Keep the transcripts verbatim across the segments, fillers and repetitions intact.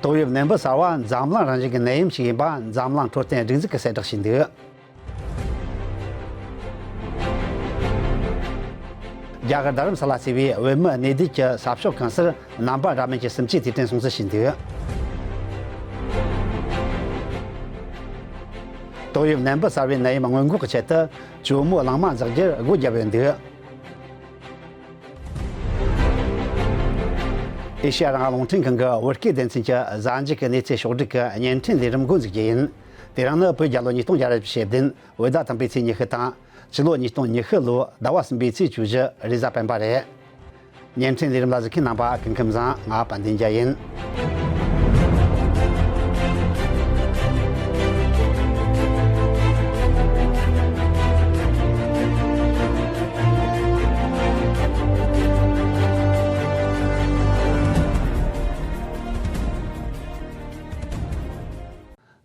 ཏོག་དབྱིབས་ནད་འབུ་གསར་བ་འཛམ་གླིང་རང་བཞིན་གྱི་ནད་ཡམས་ཤིག་ཡིན་པ་འཛམ་གླིང་འཕྲོད་བསྟེན་སྒྲིག་འཛུགས་ཀྱིས་གསལ་བསྒྲགས་བྱས་འདུག་རྒྱ་གར་རྡ་རམ་ས་ལ་ཟེར་བའི་བོད་མི་གནས་སྡོད་ཀྱི་ས་ཕྱོགས་གང་སར་རྣམ་པ་འདྲ་མིན་གྱི་སུམ་ཅུའི་དུས་དྲན་སྲུང་བརྩི་བྱས་འདུག་ཏོག་དབྱིབས་ནད་འབུ་གསར་བའི་ནད་ཡམས་སྔོན་འགོག་གི་ཆེད་དུ་ཇོ་མོ་གླང་མ་འཛུགས་རྒྱུར་སྒོ་བརྒྱབ་ཡོད་འདུག་ཨེ་ཤེ་ཡ་རང་དབང་རླུང་འཕྲིན་ཁང་གི་བོད་སྐད་སྡེ་ཚན་གྱི་གཟའ་མཇུག་གི་གནས་ཚུལ་ཕྱོགས་བསྒྲིགས་ཀྱི་བརྙན་འཕྲིན་ལས་རིམ་འགོ་འཛུགས་རྒྱུ་ཡིན། དེ་རིང་ནི་བོད་རྒྱལ་ལོ་ཉིས་སྟོང་བརྒྱ་ར་བཞི་བཅུ་ཞེ་བདུན་བོད་ཟླ་དང་པོའི་ཚེས་ཉི་ཤུ་དང་ཕྱི་ལོ་ཉིས་སྟོང་ཉི་ཤུ་ལོའི་ཟླ་བ་གསུམ་པའི་ཚེས་བཅུ་བཞི་རེས་གཟའ་སྤེན་པ་རེད། བརྙན་འཕྲིན་ལས་རིམ་ལ་གཟིགས་མཁན་རྣམ་པ་སྐུ་ཁམས་བཟང་། ང་དཔལ་ལྡན་རྒྱལ་ཡིན།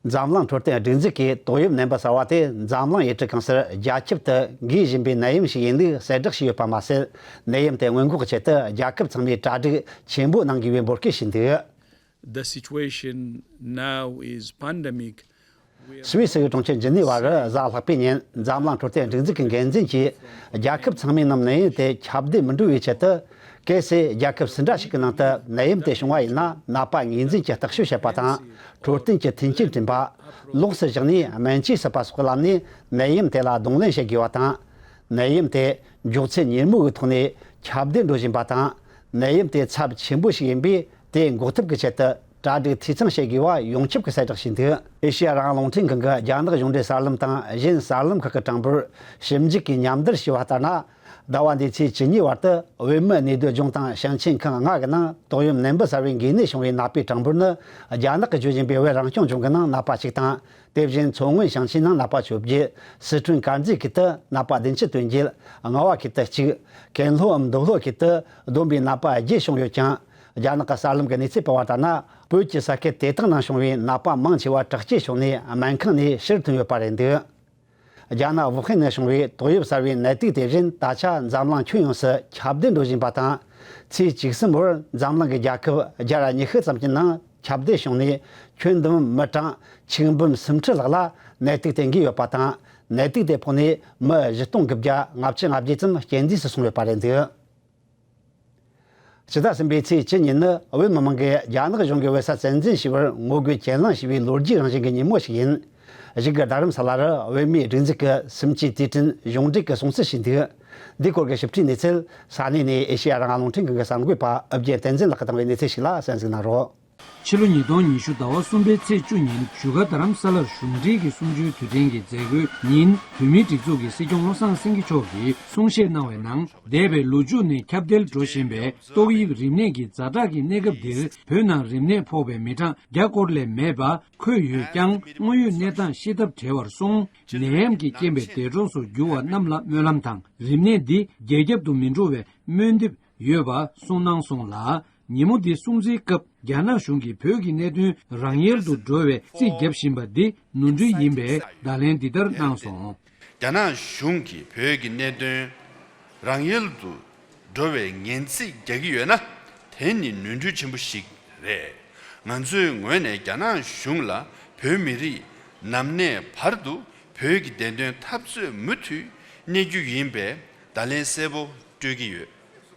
འཛམ་གླིང་འཕྲོད་བསྟེན་སྒྲིག་འཛུགས་ཀྱིས་ཏོག་དབྱིབས་ནད་འབུ་གསར་བ་དེ་འཛམ་གླིང་ཡུལ་གྲུ་གང་སར་རྒྱ་ཁྱབ་ཏུ་འགོས་བཞིན་པའི་ནད་ཡམས་ཤིག་ཡིན་ལུགས་གསལ་བསྒྲགས་བྱས་ཡོད་པ་མ་ཟད། ནད་ཡམས་དེ་སྔོན་འགོག་གི་ཆེད་དུ་རྒྱལ་ཁབ་ཚང་མས་གྲ་སྒྲིག་ཆེན་པོ་གནང་དགོས་པའི་འབོད་སྐུལ་བྱས་འདུག The situation now is pandemic. སུད་སི་གི་གྲོང་ཁྱེར་ཇི་ནི་ཝར་གཟའ་ལྷག་པའི་ཉིན་འཛམ་གླིང་འཕྲོད་བསྟེན་སྒྲིག་འཛུགས་ཀྱི་འགན་འཛིན་གྱིས་རྒྱལ་ཁབ་ཚང་མའི་ནང་ནད་ཡམས་དེ་ཁྱབ་གདལ་མི་འགྲོ་བའི་ཆེད་དུ། གལ་སྲིད་རྒྱལ་ཁབ་སུ་འདྲ་ཞིག་གི་ནང་དུ་ནད་ཡམས་དེ་བྱུང་བ་ཡིན་ན། ནད་པ་ངོས་འཛིན་གྱིས་བརྟག་དཔྱད་བྱེད་པ་དང་། འཕྲོད་བསྟེན་གྱི་མཐུན་རྐྱེན་བསྐྲུན་པ། ལོགས་སུ་བཞག་ནས་སྨན་བཅོས་སྲིད་པ་སོགས་ཀྱི་ལམ་ནས་ནད་ཡམས་དེ་ལ་གདོང་ལེན་བྱེད་དགོས་པ་དང་། ནད་ཡམས་དེ་མགྱོགས་ཚད་མྱུར་མོ་གི་ཐོག་ནས་ཁྱབ་གདལ་འགྲོ་བཞིན་པ་དང་། ནད་ཡམས་དེ་ཚབས་ཆེན་པོ་ཞིག་ཡིན་པས། དེ་འགོག་ཐབས་ཀྱི་ཆེད་དུ་གྲ་སྒྲིག་འཐུས་ཚང་བྱེད་དགོས་པ་ཡོངས་ཁྱབ་ཀྱིས་གསལ་བསྒྲགས་བྱས་འདུག་ཨེ་ཤེ་ཡ་རང་དབང་རླུང་འཕྲིན་ཁང་གི་རྒྱ་ནག་གཞུང་འབྲེལ་གསར་ལམ་དང་གཞན་གསར་ལམ་ཁག་གི་གྲངས་འབོར་ཞིབ་འཇུག་གིས་ཉམས་བསྡུར་བྱས་པ་ལྟར་ན། ཟླ་བ་འདིའི་ཚེས་བཅུ་གཉིས་བར་དུ་བོད་མི་གནས་སྡོད་ལྗོངས་དང་ཞིང་ཆེན་ཁག་ལྔ་གི་ནང་ཏོག་དབྱིབས་ནད་འབུ་གསར་བའི་འགོས་ནད་བྱུང་བའི་ནད་པའི་གྲངས་འབོར་ནི། རྒྱ་ནག་གིས་བཅོས་བཞིན་པའི་བོད་རང་སྐྱོང་ལྗོངས་ཀྱི་ནང་ནད་པ་གཅིག་དང་། དེ་བཞིན་མཚོ་སྔོན་ཞིང་ཆེན་ནང་ནད་པ་བཅོ་བརྒྱད། སི་ཁྲོན་དཀར་མཛེས་ཁུལ་དུ་ནད་པ་བདུན་ཅུ་དོན་བརྒྱད། རྔ་བ་ཁུལ་དུ་གཅིག་ཀན་ལྷོའམ་མདོ་ལྷོ་ཁུལ་དུ་བསྡོམས་པའི་ནད་པ་བརྒྱད་བྱུང་ཡོད་ཀྱང་། རྒྱ་ནག་གི་གསར་ལམ་གྱི་གནས་ཚུལ་སྤེལ་བ་ལྟར་ན། བོད་ཀྱི་ས་ཁུལ་དེ་དག་ནང་བྱུང་བའི་ནད་པ་མང་ཆེ་བ་དྲག་སྐྱེད་བྱུང་ནས་སྨན་ཁང་ནས་ཕྱིར་ཐོན་ཡོད་པ་རེད་འདུག་རྒྱ་ནག་ཝུ་ཧན་ནས་བྱུང་བའི་ཏོག་དབྱིབས་གསར་བའི་ནད་དུག་དེ་བཞིན་ད་ཆ་འཛམ་གླིང་ཁྱོན་ཡོངས་སུ་ཁྱབ་གདལ་འགྲོ་བཞིན་པ་དང་། ཚེས་བཅུ་གསུམ་བར་འཛམ་གླིང་གི་རྒྱལ་ཁབ་བརྒྱ་ར་ཉི་ཤུ་ཙམ་གྱི་ནང་ཁྱབ་གདལ་བྱུང་ནས། ཁྱོན་བསྡོམས་མི་གྲངས་ཆིག་འབུམ་སུམ་ཁྲི་ལྷག་ལ་ནད་དུག་དེ་འགོས་ཡོད་པ་དང་། ནད་དུག་དེ་ཕོག་ནས་མི་བཞི་སྟོང་དགུ་བརྒྱ་ལྔ་བཅུ་ང་བརྒྱད་ཙམ་རྐྱེན་འདས་སུ་སོང་ཡོད་པ་རེད་འདུག་ཕྱི་ཟླ་གསུམ་པའི་ཚེས་བཅུ་ཉིན་ནི་བོད་མི་མང་གིས་རྒྱ་ནག་གཞུང་གིས་བོད་ས་བཙན་འཛུལ་བྱས་པར་ངོ་རྒོལ་གྱེན་ལངས་བྱས་པའི་ལོ་རྒྱུས་རང་བཞིན་གྱི་ཉིན་མོ་ཞིག་ཡིན། གཞུག་གི་རྡ་རམ་ས་ལ་རུ་བོད་མིའི་སྒྲིག་འཛུགས་ཀྱི་སུམ་ཅུའི་དུས་དྲན་གཞུང་འབྲེལ་གྱི་སྲུང་བརྩི་བྱས་འདུག་འདིའི་སྐོར་གྱི་ཞིབ་ཕྲའི་གནས་ཚུལ་ས་གནས་ནས་ཨེ་ཤེ་ཡ་རང་དབང་རླུང་འཕྲིན་ཁང་གི་གསར་འགོད་པ་ཨོ་རྒྱན་བསྟན་འཛིན་ལགས་ཀྱིས་བཏང་བའི་གནས་ཚུལ་ཞིག་ལ་གསན་གཟིགས་གནང་རོགས། ཕྱི་ལོ་ཉིས་སྟོང་ཉི་ཤུ་ཟླ་བ་གསུམ་པའི་ཚེས་བཅུ་ཉིན་བཞུགས་སྒར་རྡ་རམ་ས་ལར་གཞུང་འབྲེལ་གྱི་གསུམ་བཅུའི་དུས་དྲན་གྱི་མཛད་སྒོའི་ཉིན། བོད་མིའི་སྒྲིག་འཛུགས་ཀྱི་སྲིད་སྐྱོང་བློ་བཟང་སེང་གེ་མཆོག་གིས་གསུང་བཤད་གནང་བའི་ནང་། འདས་པའི་ལོ་མཇུག་ནས་ཁྱབ་གདལ་འགྲོ་བཞིན་པའི་ཏོག་དབྱིབས་རིམས་ནད་ཀྱི་ཛ་དྲག་གི་གནས་སྐབས་འདིར། བོད་ནང་རིམས་ནད་ཕོག་པའི་མི་གྲངས་བརྒྱ་སྐོར་ལས་མེད་པ་འཁོད་ཡོད་ཀྱང་། དངོས་ཡོད་གནས་སྟངས་ཤེས་ཐབས་བྲལ་བར་སོང་། ནད་ཡམས་ཀྱི་རྐྱེན་པས་འདས་གྲོངས་སུ་གྱུར་བ་རྣམས་ལ་སྨོན་ལམ་དང་། རིམས་ནད་འདི་རྒྱ་ཁྱབ་ཏུ་མི་འགྲོ་བའི་སྨོན་འདེབས་ཡོད་པ་གསུངས་གནང་སོང་ལ། ཉིན་མོ་འདིའི་སྲུང་བརྩིའི་སྐབས། རྒྱ་ནག་གཞུང་གིས་བོད་ཀྱི་གནད་དོན་རང་ཡལ་དུ་འགྲོ་བའི་རྩིས་བརྒྱབ་བཞིན་པ་འདི་ནོར་འཁྲུལ་ཡིན་པའི་བརྡ་ལན་འདི་ལྟར་གནང་སོང་། རྒྱ་ནག་གཞུང་གིས་བོད་ཀྱི་གནད་དོན་རང་ཡལ་དུ་འགྲོ་བའི་ངན་རྩིས་རྒྱག་གི་ཡོད་ན། དེ་ནི་ནོར་འཁྲུལ་ཆེན་པོ་ཞིག་རེད། ང་ཚོའི་ངོས་ནས་རྒྱ་ནག་གཞུང་ལ་བོད་མི་རིགས་ནམ་གནས་བར་དུ་བོད་ཀྱི་བདེན་དོན་འཐབ་རྩོད་མུ་མཐུད་གནས་རྒྱུ་ཡིན་པའི་བརྡ་ལན་གསལ་པོ་སྤྲོད་ཀྱི་ཡོད།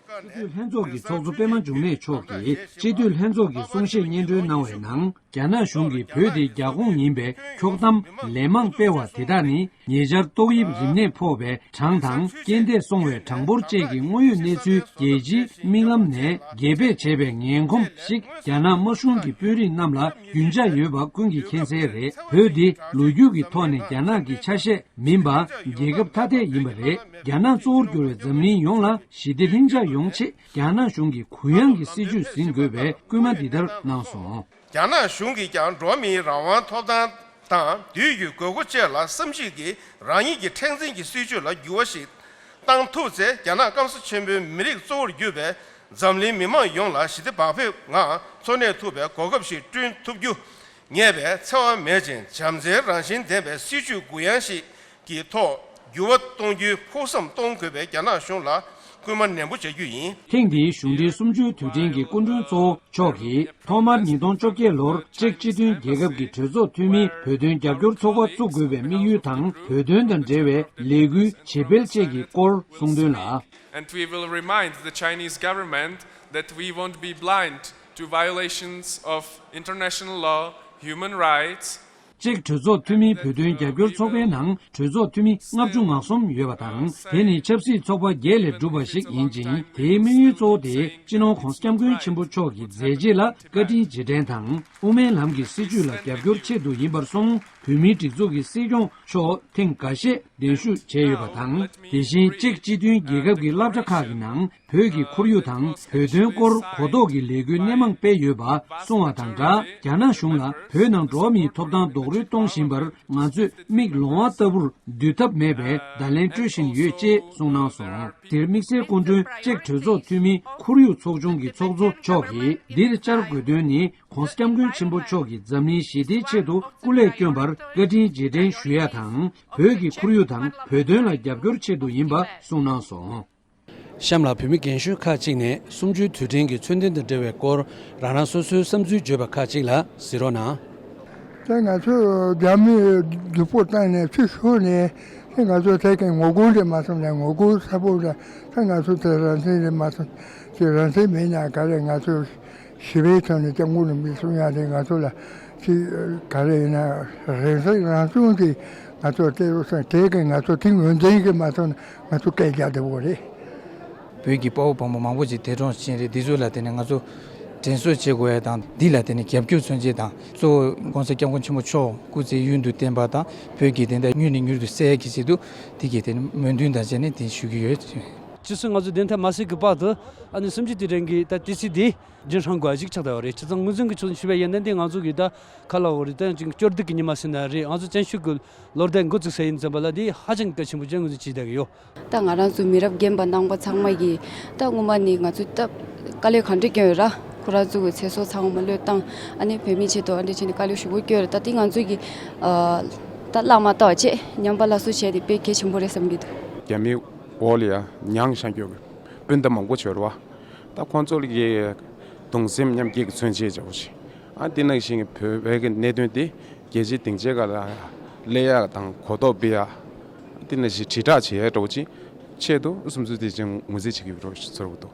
སྤྱི་འཐུས་ལྷན་ཚོགས་ཀྱི་ཚོགས་གཙོ་པད་མ་འབྱུང་གནས་མཆོག་གིས་སྤྱི་འཐུས་ལྷན་ཚོགས་ཀྱི་གསུང་བཤད་སྙན་སྒྲོན་གནང་བའི་ནང་། རྒྱ་ནག་གཞུང་གིས་བོད་དེ་རྒྱ་ཁོངས་ཡིན་པའི་འཁྱོག་གཏམ་ལན་མང་སྤེལ་བ་དེ་དག་ནི། ཉེ་ཆར་ཏོག་དབྱིབས་རིམས་ནད་ཕོག་པའི་གྲངས་དང་། རྐྱེན་འདས་སོང་བའི་གྲངས་འབོར་བཅས་ཀྱི་དངོས་ཡོད་གནས་ཚུལ་རྒྱལ་སྤྱིའི་མིག་ལམ་ནས་རྒྱས་སྤེལ་བྱས་པའི་ངན་གོམས་ཤིག་རྒྱ་ནག་དམར་གཞུང་གི་དཔོན་རིགས་རྣམས་ལ་རྒྱུས་ཆ་ཡོད་པ་ཀུན་གྱིས་མཁྱེན་གསལ་རེད། བོད་འདི་ལོ་རྒྱུས་ཀྱི་ཐོག་ནས་རྒྱ་ནག་གི་ཆ་ཤས་མིན་པ། རྒྱལ་ཁབ་ཐ་དད་ཡིན་པ་རེད། རྒྱ་ནག་གཙོ་བོར་གྱུར་བའི་འཛམ་གླིང་ཡོངས་ལ་ཞི་བདེ་ལྷིང་འཇགས་ཡོང་ཆེད། རྒྱ་ནག་གཞུང་གིས་གུ་ཡངས་ཀྱི་སྲིད་བྱུས་འཛིན་དགོས་པའི་སྐུལ་མ་འདི་ལྟར་གནང་སོང་། རྒྱ་ནག་གཞུང་གིས་ཀྱང་འགྲོ་བ་མིའི་རང་དབང་ཐོབ་ཐང་དང་། དུས་ཀྱི་དགོས་མཁོ་བཅས་ལ་བསམ་གཞིག་གིས་རང་ཉིད་ཀྱི་མཁྲེགས་འཛིན་གྱི་སྲིད་བྱུས་ལ་འགྱུར་བ་ཞིག་བཏང་ཐུབ་ཚེ། རྒྱ་ནག་སྐམ་ས་ཆེན་པོའི་མི་རིགས་གཙོ་བོར་གྱུར་པའི་འཛམ་གླིང་མི་མང་ཡོངས་ལ་ཞི་བདེ་བག་ཕེབས་ངང་འཚོ་གནས་ཐུབ་པའི་གོ་སྐབས་ཤིག་བསྐྲུན་ཐུབ་རྒྱུ། ངེས་པའི་འཚེ་བ་མེད་ཅིང་བྱམས་བརྩེའི་རང་བཞིན་ལྡན་པའི་སྲིད་བྱུས་གུ་ཡངས་ཤིག་གི་ཐོག་འགྱུར་བ་གཏོང་རྒྱུའི་ཕུགས་བསམ་གཏོང་དགོས་པའི་རྒྱ་ནག་གཞུང་ལ་ སྐུལ་མ་ནན་པོ་བྱ་རྒྱུ་ཡིན། ཐེངས་འདིའི་གཞུང་འབྲེལ་གསུམ་བཅུའི་དུས་དྲན་གྱི་སྐུ་མགྲོན་གཙོ་བོ་མཆོག་གིས། ཐོག་མར་ཉིས་སྟོང་བཅོ་བརྒྱད་ལོར་ཅེཀ་སྤྱི་མཐུན་རྒྱལ་ཁབ་ཀྱི་གྲོས་ཚོགས་འཐུས་མིའི་བོད་དོན་རྒྱབ་སྐྱོར་ཚོགས་པ་བཙུགས་དགོས་པའི་དམིགས་ཡུལ་དང་། བོད་དོན་དང་འབྲེལ་བའི་ལས་འགུལ་ཇེ་སྤེལ་བཅས་ཀྱི་སྐོར་གསུངས་དོན་ལ། And we will remind the Chinese government that we won't be blind to violations of international law, human rights, ཅེཀ་གྲོས་ཚོགས་འཐུས་མིའི་བོད་དོན་རྒྱབ་སྐྱོར་ཚོགས་པའི་ནང་གྲོས་ཚོགས་འཐུས་མི་ལྔ་བཅུ་ང་གསུམ་ཡོད་པ་དང་། དེ་ནི་ཆབ་སྲིད་ཚོགས་པ་བརྒྱད་ལས་གྲུབ་པ་ཞིག་ཡིན་ཅིང་། དེའི་དམིགས་ཡུལ་གཙོ་བོ་དེ་སྤྱི་ནོར་༧གོང་ས་༧སྐྱབས་མགོན་ཆེན་པོ་མཆོག་གི་མཛད་རྗེས་ལ་བཀའ་དྲིན་རྗེས་དྲན་དང་། དབུ་མའི་ལམ་གྱི་སྲིད་བྱུས་ལ་རྒྱབ་སྐྱོར་ཆེད་དུ་ཡིན་པར་སོང་། བོད་མིའི་སྒྲིག་འཛུགས་ཀྱི་སྲིད་སྐྱོང་མཆོག་ཐེངས་འགའ་ཤས་གདན་ཞུ་བྱས་ཡོད་པ་དང་། དེ་བཞིན་ཅེཀ་སྤྱི་མཐུན་རྒྱལ་ཁབ་ཀྱི་བསླབ་གྲྭ་ཁག་གི་ནང་བོད་ཀྱི་ཁོར་ཡུག་དང་བོད་དོན་སྐོར་གོ་རྟོགས་ཀྱི་ལས་འགུལ་སྣེ་མང་སྤེལ་ཡོད་པ་གསུངས་བ་དང་སྦྲགས། རྒྱ་ནག་གཞུང་ལ་བོད་ནང་འགྲོ་བ་མིའི་ཐོབ་ཐང་རྡོག་རོལ་གཏོང་བཞིན་པར་ང་ཚོས་མིག་ལོང་བ་ལྟ་བུར་སྡུད་ཐབས་མེད་པའི་བརྡ་ལན་སྤྲོད་བཞིན་ཡོད་ཅེས་གསུངས་གནང་སོང་། དེར་དམིགས་བསལ་སྐུ་མགྲོན་ཅེཀ་གྲོས་ཚོགས་འཐུས་མི་ཁོར་ཡུག་ཚོགས་ཆུང་གི་ཚོགས་གཙོ་མཆོག་གིས། འདིར་བཅར་དགོས་དོན་ནི། ྋགོང་ས་ྋསྐྱབས་མགོན་ཆེན་པོ་མཆོག་གིས་འཛམ་གླིང་ཞི་བདེའི་ཆེད་དུ་སྐུ་ལས་བསྐྱོན་པར་བཀའ་དྲིན་རྗེས་དྲན་ཞུ་ཡ་དང་། བོད་ཀྱི་ཁོར་ཡུག་དང་བོད་དོན་ལ་རྒྱབ་སྐྱོར་ཆེད་དུ་ཡིན་པ་གསུངས་གནང་སོང་། གཤམ་ལ་བོད་མི་རྒན་གཞོན་ཁག་ཅིག་ནས་གསུམ་བཅུའི་དུས་དྲན་གྱི་མཚོན་དོན་དང་འབྲེལ་བའི་སྐོར་རང་རང་སོ་སོའི་བསམ་ཚུལ་བརྗོད་པ་ཁག་ཅིག་ལ་གཟིགས་རོགས་གནང་། ད་ང་ཚོ་རྒྱ་མིས་སྡུག་པོ་བཏང་ནས་ཚུར་ཤོར་ནས། ད་ང་ཚོ་དེ་གའི་ངོ་རྒོལ་འདྲ་མ་ཐུབ་ནས། ངོ་རྒོལ་ཚ་པོ་འདྲ། ད་ང་ཚོ་དེ་རང་བཙན་འདྲ་མ་ཐུབ། དེ་རང་བཙན་མེད་ན་ག་རེ། ང་ཚོ་ཞི་བའི་ཐོག་ནས་སྐྱབས་མགོན་རིན་པོ་ཆེ་གསུང་ཡ་དེ་ང་ཚོ་ལ་ཅིག་ག་རེ་ཡིན་ན། རང་བཙན་རང་སྐྱོང་དེ་ང་ཚོ་སྤྲད་རོགས་ཟེར། དེ་གའི་ང་ཚོ་དེ་ངོས་འཛིན་གྱི་མ་ཐུབ་ན་ང་ཚོ་སྐད་རྒྱག་བདེ་པོ་རེད། བོད་ཀྱི་དཔའ་བོ་བམ་པོ་མང་པོ་ཅིག་འདས་གྲོངས་ཕྱིན་རེད། འདི་ཚོ་ལ་བརྟེན་ནས་ང་ཚོ་དྲན་གསོ་བྱེད་དགོས་ཡ་དང་། འདི་ལ་བརྟེན་ནས་རྒྱབ་སྐྱོར་མཚོན་བྱེད་དང་། གཙོ་བོ་༧གོང་ས་༧སྐྱབས་མགོན་ཆེན་པོ་མཆོག་སྐུ་ཚེ་ཡུན་དུ་བརྟན་པ་དང་། བོད་ཀྱི་བདེན་མཐའ་མྱུར་ནས་མྱུར་དུ་གསལ་ཡ་གི་ཆེད་དུ། འདི་གའི་ཐད་ནས་སྨོན་འདུན་དང་བཅས་ནས་འདི་ཞུ་གི་ཡོད། ཕྱི་སོ་ང་ཚོ་བདེན་མཐའ་མ་གསལ་གི་བར་དུ། ཨ་ནི་གསུམ་བཅུའི་དུས་དྲན་གྱི་ད་དུས་ཚིགས་འདི་རྒྱུན་བསྲིང་དགོས་ཡ་ཞིག་ཆགས་བསྡད་པ་རེད། བྱས་ཙང་ངོས་འཛིན་གྱི་ཕྱོགས་ནས་ཞུས་པ་ཡིན་ན། འདི་ང་ཚོ་གི་ད་ག་ལབ་དགོས་རེད། ད་ཅིག་སྐྱོ་སྡུག་གི་ཉི་མ་ཟེར་ན་རེད། ང་ཚོ་བཙན་བྱོལ་གྱི་ལོ་ཟླ་འགོ་བཙུགས་ས་ཡིན་ཙམ་པ་ལ་འདི་ཧ་ཅང་གལ་ཆེན་པོ་ཅན་ངོས་འཛིན་བྱེད་བསྡད་ཀྱི་ཡོད། ད་ང་རང་ཚོ་མི་རབས་རྒན་པ་རྣམ་པ་ཚང་མ་གིས་ད་སྔོན་མ་ནས་ང་ཚོ་ད་དཀའ་ལས་གང་འདྲ་བསྐྱོན་ཡོད་ར། ཁོ་རང་ཚོ་གི་ཚེ་སྲོག་ཚང་མ་བློས་བཏང་། ཨ་ནི་བོད་མིའི་ཆེད་དུ་ཨ་འདྲ་བྱས་ནས་དཀའ་ལས་ཞེ་པོ་བསྐྱོན་ཡོད་ར། ད་དེ་ང་ཚོ་གི་ཨ་ད་བླ་མ་ལྟ་བ་བྱས་ཉམས་པ་སླར་གསོ་བྱས་ཏེ་དཔེ་གལ་ཆེན་པོ་རེད་བསམ་གྱི་འདུག་རྒྱ་མིའི་འོག་ལ་ཡ་མྱངས་བཞག་རྒྱུ་གི་སྤུན་ཟླ་མང་པོ་ཡོད་རེད་བ། ད་ཁོང་ཚོ་ལ་གི་གདུང་སེམས་མཉམ་སྐྱེད་ཀྱི་མཚོན་བྱེད་བྱ་བ་ཞིག་ཨ་དེ་ནང་བཞིན་གྱི་བོད་པའི་གི་གནད་དོན་དེ་རྒྱལ་སྤྱིའི་སྡིངས་ཆའི་སྒང་ལ་སླེབས་ཡག་དང་གོ་རྟོགས་སྤེལ་ཡག་དེ་ནང་བཞིན་དྲིལ་བསྒྲགས་བྱེད་ཡག་འདྲ་བོ་ཅིག་ཆེད་དུ་གསུམ་བཅུའི་དུས་དྲན་ངོས་འཛིན་བྱེད་ཀྱི་ཡོད་པ་ཚོར་གྱི་འདུག་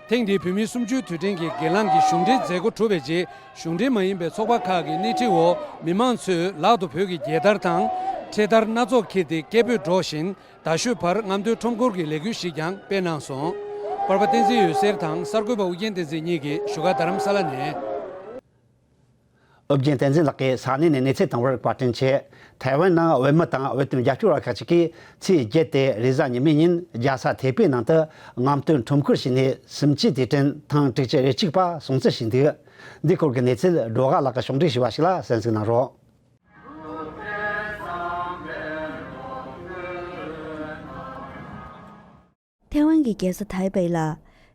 ཐེངས་འདིའི་བོད་མིའི་གསུམ་བཅུའི་དུས་དྲན་གྱི་སྒེར་ལངས་ཀྱི་གཞུང་འབྲེལ་མཛད་སྒོ་གྲུབ་པའི་རྗེས། གཞུང་འབྲེལ་མ་ཡིན་པའི་ཚོགས་པ་ཁག་གི་སྣེ་ཁྲིད་འོག་མི་མང་ཚོས་ལག་ཏུ་བོད་ཀྱི་རྒྱལ་དར་དང་འཕྲེད་དར་སྣ་ཚོགས་འཁྱེར་ཏེ་སྐད་འབོད་སྒྲོག་བཞིན། རྡ་ཤོད་བར་རྔམ་སྟོན་ཁྲོམ་སྐོར་གྱི་ལས་འགུལ་ཞིག་ཀྱང་སྤེལ་གནང་སོང་། པར་པ་བསྟན་འཛིན་འོད་ཟེར་དང་གསར་འགོད་པ་ཨུ་རྒྱན་བསྟན་འཛིན་གཉིས་ཀྱིས་བཞུགས་སྒར་རྡ་རམ་ས་ལ་ནས། ཨུ་རྒྱན་བསྟན་འཛིན་ལགས་ཀྱིས་ས་གནས་ནས་གནས་ཚུལ་བཏང་བར་བཀའ་དྲིན་ཆེ། ཐའེ་ཝན་ནང་བོད་མི་དང་བོད་དོན་རྒྱབ་སྐྱོར་བ་ཁག་ཅིག་གིས་ཚེས་བརྒྱད་དེ་རེས་གཟའ་ཉི་མའི་ཉིན་རྒྱལ་ས་ཐའེ་པེ་ནང་དུ་རྔམ་སྟོན་ཁྲོམ་སྐོར་བྱས་ནས་གསུམ་བཅུའི་དུས་དྲན་ཐེངས་དྲུག་ཅུ་རེ་གཅིག་པ་སྲུང་བརྩི་བྱས་འདུག་འདི་སྐོར་གྱི་གནས་ཚུལ་སྒྲོལ་དཀར་ལགས་ཀྱིས་ཕྱོགས་སྒྲིག་ཞུས་པ་ཞིག་ལ་གསན་གཟིགས་གནང་རོགས། ཐའེ་ཝན་གྱི་རྒྱལ་ས་ཐའེ་པེ་ལ་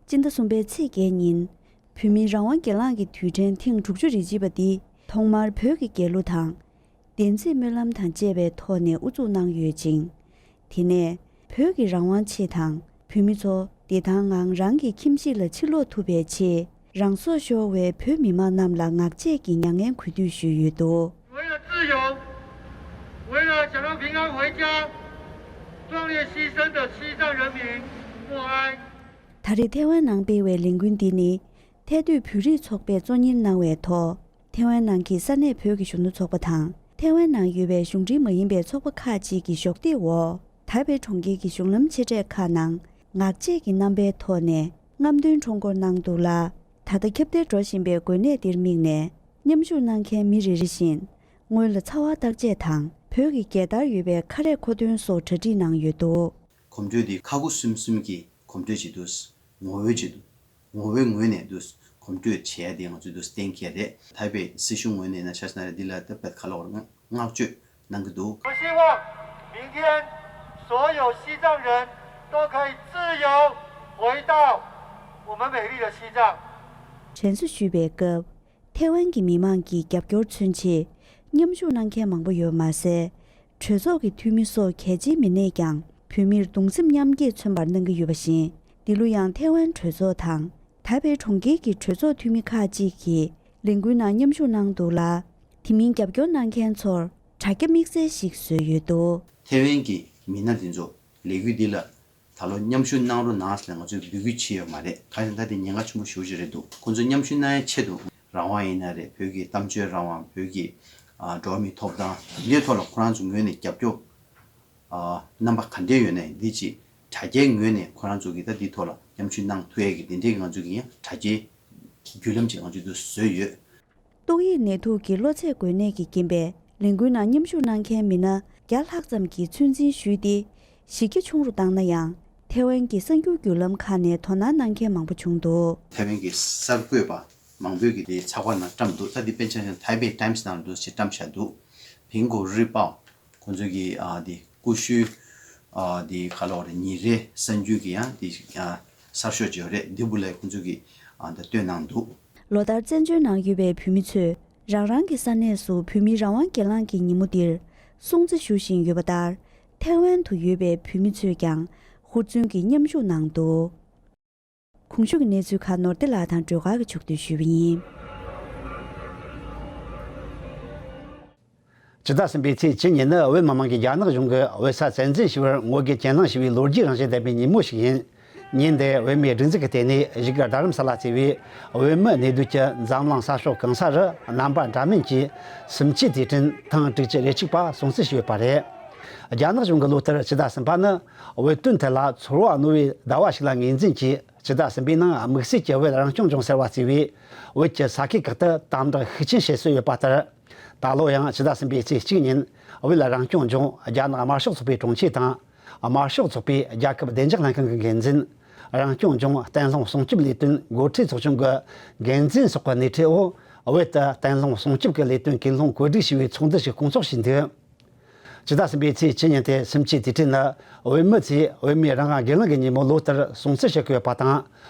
སྤྱི་ཟླ་གསུམ་པའི་ཚེས་བརྒྱད་ཉིན་བོད་མིའི་རང་དབང་སྒེར་ལངས་ཀྱི་དུས་དྲན་ཐེངས་དྲུག་ཅུ་རེ་གཅིག་པ་འདི་ཐོག་མར་བོད་ཀྱི་རྒྱལ་གླུ་དང་། བདེན་ཚིག་སྨོན་ལམ་དང་བཅས་པའི་ཐོག་ནས་དབུ་འཛུགས་གནང་ཡོད་ཅིང་། དེ་ནས་བོད་ཀྱི་རང་དབང་ཆེད་དང་བོད་མི་ཚོ་བདེ་ཐང་ངང་རང་གི་ཁྱིམ་གཞིས་ལ་ཕྱིར་ལོག་ཐུབ་པའི་ཆེད་རང་སྲོག་ཤོར་བའི་བོད་མི་མང་རྣམས་ལ་ངག་བཅད་ཀྱི་མྱ་ངན་གུས་འདུད་ཞུས་ཡོད་འདུག། 为了自由，为了想要平安回家，壮烈牺牲的西藏人民默哀。 ད་རེས་ཐའེ་ཝན་ནང་སྤེལ་བའི་ལས་འགུལ་འདི་ནི་ཐའེ་སྡོད་བོད་རིགས་ཚོགས་པས་གཙོ་གཉེར་གནང་བའི་ཐོག་ཐའེ་ཝན་ནང་གི་ས་གནས་བོད་ཀྱི་གཞོན་ནུ་ཚོགས་པ་དང་ཐའེ་ཝན་ནང་ཡོད་པའི་གཞུང་འབྲེལ་མ་ཡིན་པའི་ཚོགས་པ་ཁག་ཅིག་གི་གཞོགས་འདེགས་འོག་ཐའེ་པེ་གྲོང་ཁྱེར་གྱི་གཞུང་ལམ་ཆེ་གྲས་ཁག་ནང་ངག་བཅད་ཀྱི་རྣམ་པའི་ཐོག་ནས་རྔམ་སྟོན་ཁྲོམ་སྐོར་གནང་འདུག་ལ། ད་ལྟ་ཁྱབ་གདལ་འགྲོ་བཞིན་པའི་འགོས་ནད་འདིར་དམིགས་ནས་མཉམ་ཞུགས་གནང་མཁན་མི་རེ་རེ་བཞིན་ངོས་ལ་ཚ་བ་བརྟག་དཔྱད་དང་བོད་ཀྱི་རྒྱལ་དར་ཡོད་པའི་ཁ་རས་མཁོ་འདོན་སོགས་གྲ་སྒྲིག་གནང་ཡོད་འདུག། གོམ་བགྲོད་འདི་ཁ་ཁུ་སིམ་སིམ་གྱིས་གོམ་བགྲོད་བྱེད་དུས་ངོ་བོའི་ཆེད་དུ་ངོ་བོའི་ངོས་ནས་འདུག་གོམ་བགྲོད་བྱས་ཏེ་ང་ཚོས་འདུག་གཏན་འཁེལ་ཏེ་ཐའེ་པེ་སྲིད་གཞུང་ངོས་ནས་ན་ཆ་ན་རེ་འདི་ལ་ད་བད་ཁ་ལོག་བསྔགས་བརྗོད་གནང་གི་འདུག། 我希望明天所有西藏人都可以自由回到我们美丽的西藏。 དྲན་གསོ་ཞུས་པའི་སྐབས་ཐའེ་ཝན་གྱི་མི་མང་གི་རྒྱབ་སྐྱོར་མཚོན་ཆེད་མཉམ་ཞུགས་གནང་མཁན་མང་པོ་ཡོད་མ་ཟད། གྲོས་ཚོགས་ཀྱི་འཐུས་མི་སོགས་གལ་ཆེའི་མི་སྣས་ཀྱང་བོད་མིར་གདུང་སེམས་མཉམ་སྐྱེད་མཚོན་པར་གནང་གི་ཡོད་པ་བཞིན། འདི་ལོ་ཡང་ཐེ་ཝན་གྲོས་ཚོགས་དང་། ཐའེ་པེ་གྲོང་ཁྱེར་གྱི་གྲོས་ཚོགས་འཐུས་མི་ཁག་ཅིག་གིས་ལས་འགུལ་ནང་མཉམ་ཞུགས་གནང་འདུག་ལ། དེ་མིན་རྒྱབ་སྐྱོར་གནང་མཁན་ཚོར་དྲ་རྒྱ་དམིགས་བསལ་ཞིག་བཟོས་ཡོད་འདུག། ཐེ་ཝན་གྱི་མི་སྣ་དེ་ཚོ་ལས་འགུལ་འདི་ལ་ད་ལོ་མཉམ་ཞུགས་གནང་རོགས་གནང་ཟེར་ང་ཚོས་འབོད་སྐུལ་བྱས་ཡོད་མ་རེད། གང་ཡིན་ཟེར་ན་ད་དེ་ཉེན་ཁ་ཆེན་པོ་ཞེ་པོ་ཅིག་རེད་འདུག། ཁོང་ཚོ་མཉམ་ཞུགས་གནང་ཡའི་ཆེད་དུ་རང་དབང་ཡིན་ན་རེད། བོད་ཀྱི་གཏམ་བརྗོད་རང་དབང་། བོད་ཀྱི་ཨ་འགྲོ་བ་མིའི་ཐོབ་ཐང་། འདིའི་ཐོག་ལ་ཁོ་རང་ཚོ་ངོས་ནས་རྒྱབ་སྐྱོར་ཨ་རྣམ་པ་ག་འདྲས་ཡོད་ནའི་འདི་ཅིག་དྲ་རྒྱའི་ངོས་ནས་ཁོ་རང་ཚོ་གིས་ད་འདིའི་ཐོག་ལ་མཉམ་ཞུགས་གནང་ཐུབ་ཡས་ཀྱི་དེ་འདྲས་ཀྱི་ང་ཚོ་གི་ཡང་དྲ་རྒྱའི་བརྒྱུད་ལམ་ཅིག་ང་ཚོས་འདུ་བཟོས་ཡོད། ཏོག་དབྱིབས་ནད་དུག་གི་གློ་ཚད་འགོས་ནད་ཀྱི་རྐྱེན་པས་ལས་འགུལ་ནང་མཉམ་ཞུགས་གནང་མཁན་མི་སྣ་བརྒྱ་ལྷག་ཙམ་གྱིས་ཚོད་འཛིན་ཞུས་ཏེ། གཞི་རྒྱ་ཆུང་རུ་བཏང་ན་ཡང་། ཐེ་ཝན་གྱི་གསར་འགྱུར་བརྒྱུད་ལམ་ཁག་ནས་དོ་སྣང་གནང་མཁན་མང་པོ་བྱུང་འདུག། ཐེ་ཝན་གྱི་གསར་འགོད་པ་མང་པོས་ཀྱིས་དེའི་ཚགས་པར་ནང་བཀྲམ་འདུག། ད་འདི་དཔེར་ན་ཆ་བཞག་ན་ཐའེ་པེ་ཊའེམ་སི་ནང་འདུག་ཅེས་བཀྲམ་བཞག་འདུག། ཕིང་གོ་རི་པའོ། ཁོང་ཚོ་གི་ཨ་དེ་ཀུ་ཤུའི་ཨ་དེ་ག་ལབ་དགོས་རེད། ཉིན་རེའི་གསར་འགྱུར་གྱི་ཡང་དེ་ཨ་གསར་ཤོག་ཅིག་ཡོད་རེད། འདི་འབུ་ལས་ཁོང་ཚོ་གི་ཨ་ད་བཏོན་གནང་འདུག། ལོ་ལྟར་བཙན་བྱོལ་ནང་ཡོད་པའི་བོད་མི་ཚོས་རང་རང་གི་ས་གནས་སུ་བོད་མིའི་རང་དབང་སྒེར་ལངས་ཀྱི་ཉིན་མོ་འདིར་སྲུང་བརྩི་ཞུ་བཞིན་ཡོད་པ་ལྟར། ཐའེ་ཝན་དུ་ཡོད་པའི་བོད་མི་ཚོས་ཀྱང་ཧུར་བརྩོན་གྱིས་མཉམ་ཞུགས་གནང་འདུག། གོང་ཞུས་ཀྱི་གནས་ཚུལ་ཁག་ནོར་བདེ་ལགས་དང་སྒྲོལ་དཀར་གྱིས་ཕྱོགས་བསྡུས་ཞུས་པ་ཡིན། སྤྱི་ཟླ་གསུམ་པའི་ཚེས་བཅུ་ཉིན་ནི་བོད་མི་མང་གིས་རྒྱ་ནག་གཞུང་གི་བོད་ས་བཙན་འཛུལ་ཞུ་བར་ངོ་རྒོལ་གྱེན་ལངས་ཞུ་བའི་ལོ་རྒྱུས་རང་བཞིན་ལྡན་པའི་ཉིན་མོ་ཞིག་ཡིན། ཉིན་འདིར་བོད་མིའི་སྒྲིག་འཛུགས་ཀྱི་ལྟེ་གནས་བཞུགས་སྒར་རྡ་རམ་ས་ལ་གཙོས་པའི་བོད་མི་གནས་སྡོད་ཀྱི་འཛམ་གླིང་ས་ཕྱོགས་གང་ས་རུ་རྣམ་པ་འདྲ་མིན་གྱིས་སུམ་བཅུའི་དུས་དྲན་ཐེངས་དྲུག་ཅུ་རེ་གཅིག་པ་སྲུང་བརྩི་ཞུས་ཡོད་པ་རེད། རྒྱ་ནག་གཞུང་གིས་ལོ་ལྟར་སྤྱི་ཟླ་གསུམ་པ་ནི་བོད་དོན་ཐད་ལ་ཚོར་བ་རྣོ་བའི་ཟླ་བ་ཞིག་ལ་ངོས་འཛིན་གྱིས། སྤྱི་ཟླ་གསུམ་པའི་ནང་དམིགས་བསལ་གྱི་བོད་རང་སྐྱོང་ལྗོངས་ཟེར་བ་གཙོས་པའི་བོད་ཀྱི་ས་ཁུལ་ཁག་ཏུ་དམ་དྲག་ཤུགས་ཆེན་བྱེད་སྲོལ་ཡོད་པ་ལྟར། ད་ལོ་ཡང་སྤྱི་ཟླ་གསུམ་པའི་ཚེས་གཅིག་ཉིན་བོད་རང་སྐྱོང་ལྗོངས་རྒྱ་ནག་དམར་ཤོག་ཚོགས་པའི་དྲུང་ཆེ་དང་། དམར་ཤོག་ཚོགས་པའི་རྒྱལ་ཁབ་བདེ་འཇགས་ལྷན་ཁང་གི་འགན་འཛིན། རང་སྐྱོང་ལྗོངས་བརྟན་ལྷིང་སྲུང་སྐྱོབ་ལས་དོན་འགོ་ཁྲིད་ཚོགས་ཆུང་གི་འགན་འཛིན་སོགས་ཀྱི་སྣེ་ཁྲིད་འོག་བོད་དུ་བརྟན་ལྷིང་སྲུང་སྐྱོབ་ཀྱི་ལས་དོན་སྐུལ་སློང་གོ་སྒྲིག་ཞུ་བའི་ཚོགས་འདུ་ཞིག་སྐོང་ཚོགས་བྱས་འདུག། སྤྱི་ཟླ་གསུམ་པའི་ཚེས་བཅུ་ཉིན་ཏེ་སུམ་ཅུའི་དུས་དྲན་ནི་བོད་མི་ཚོས་བོད་མིའི་རང་དབང་སྒེར་ལངས་ཀྱི་ཉིན་མོ་ལོ་ལྟར་སྲུང་བརྩི་བྱེད་ཀྱི་ཡོད་པ་དང་།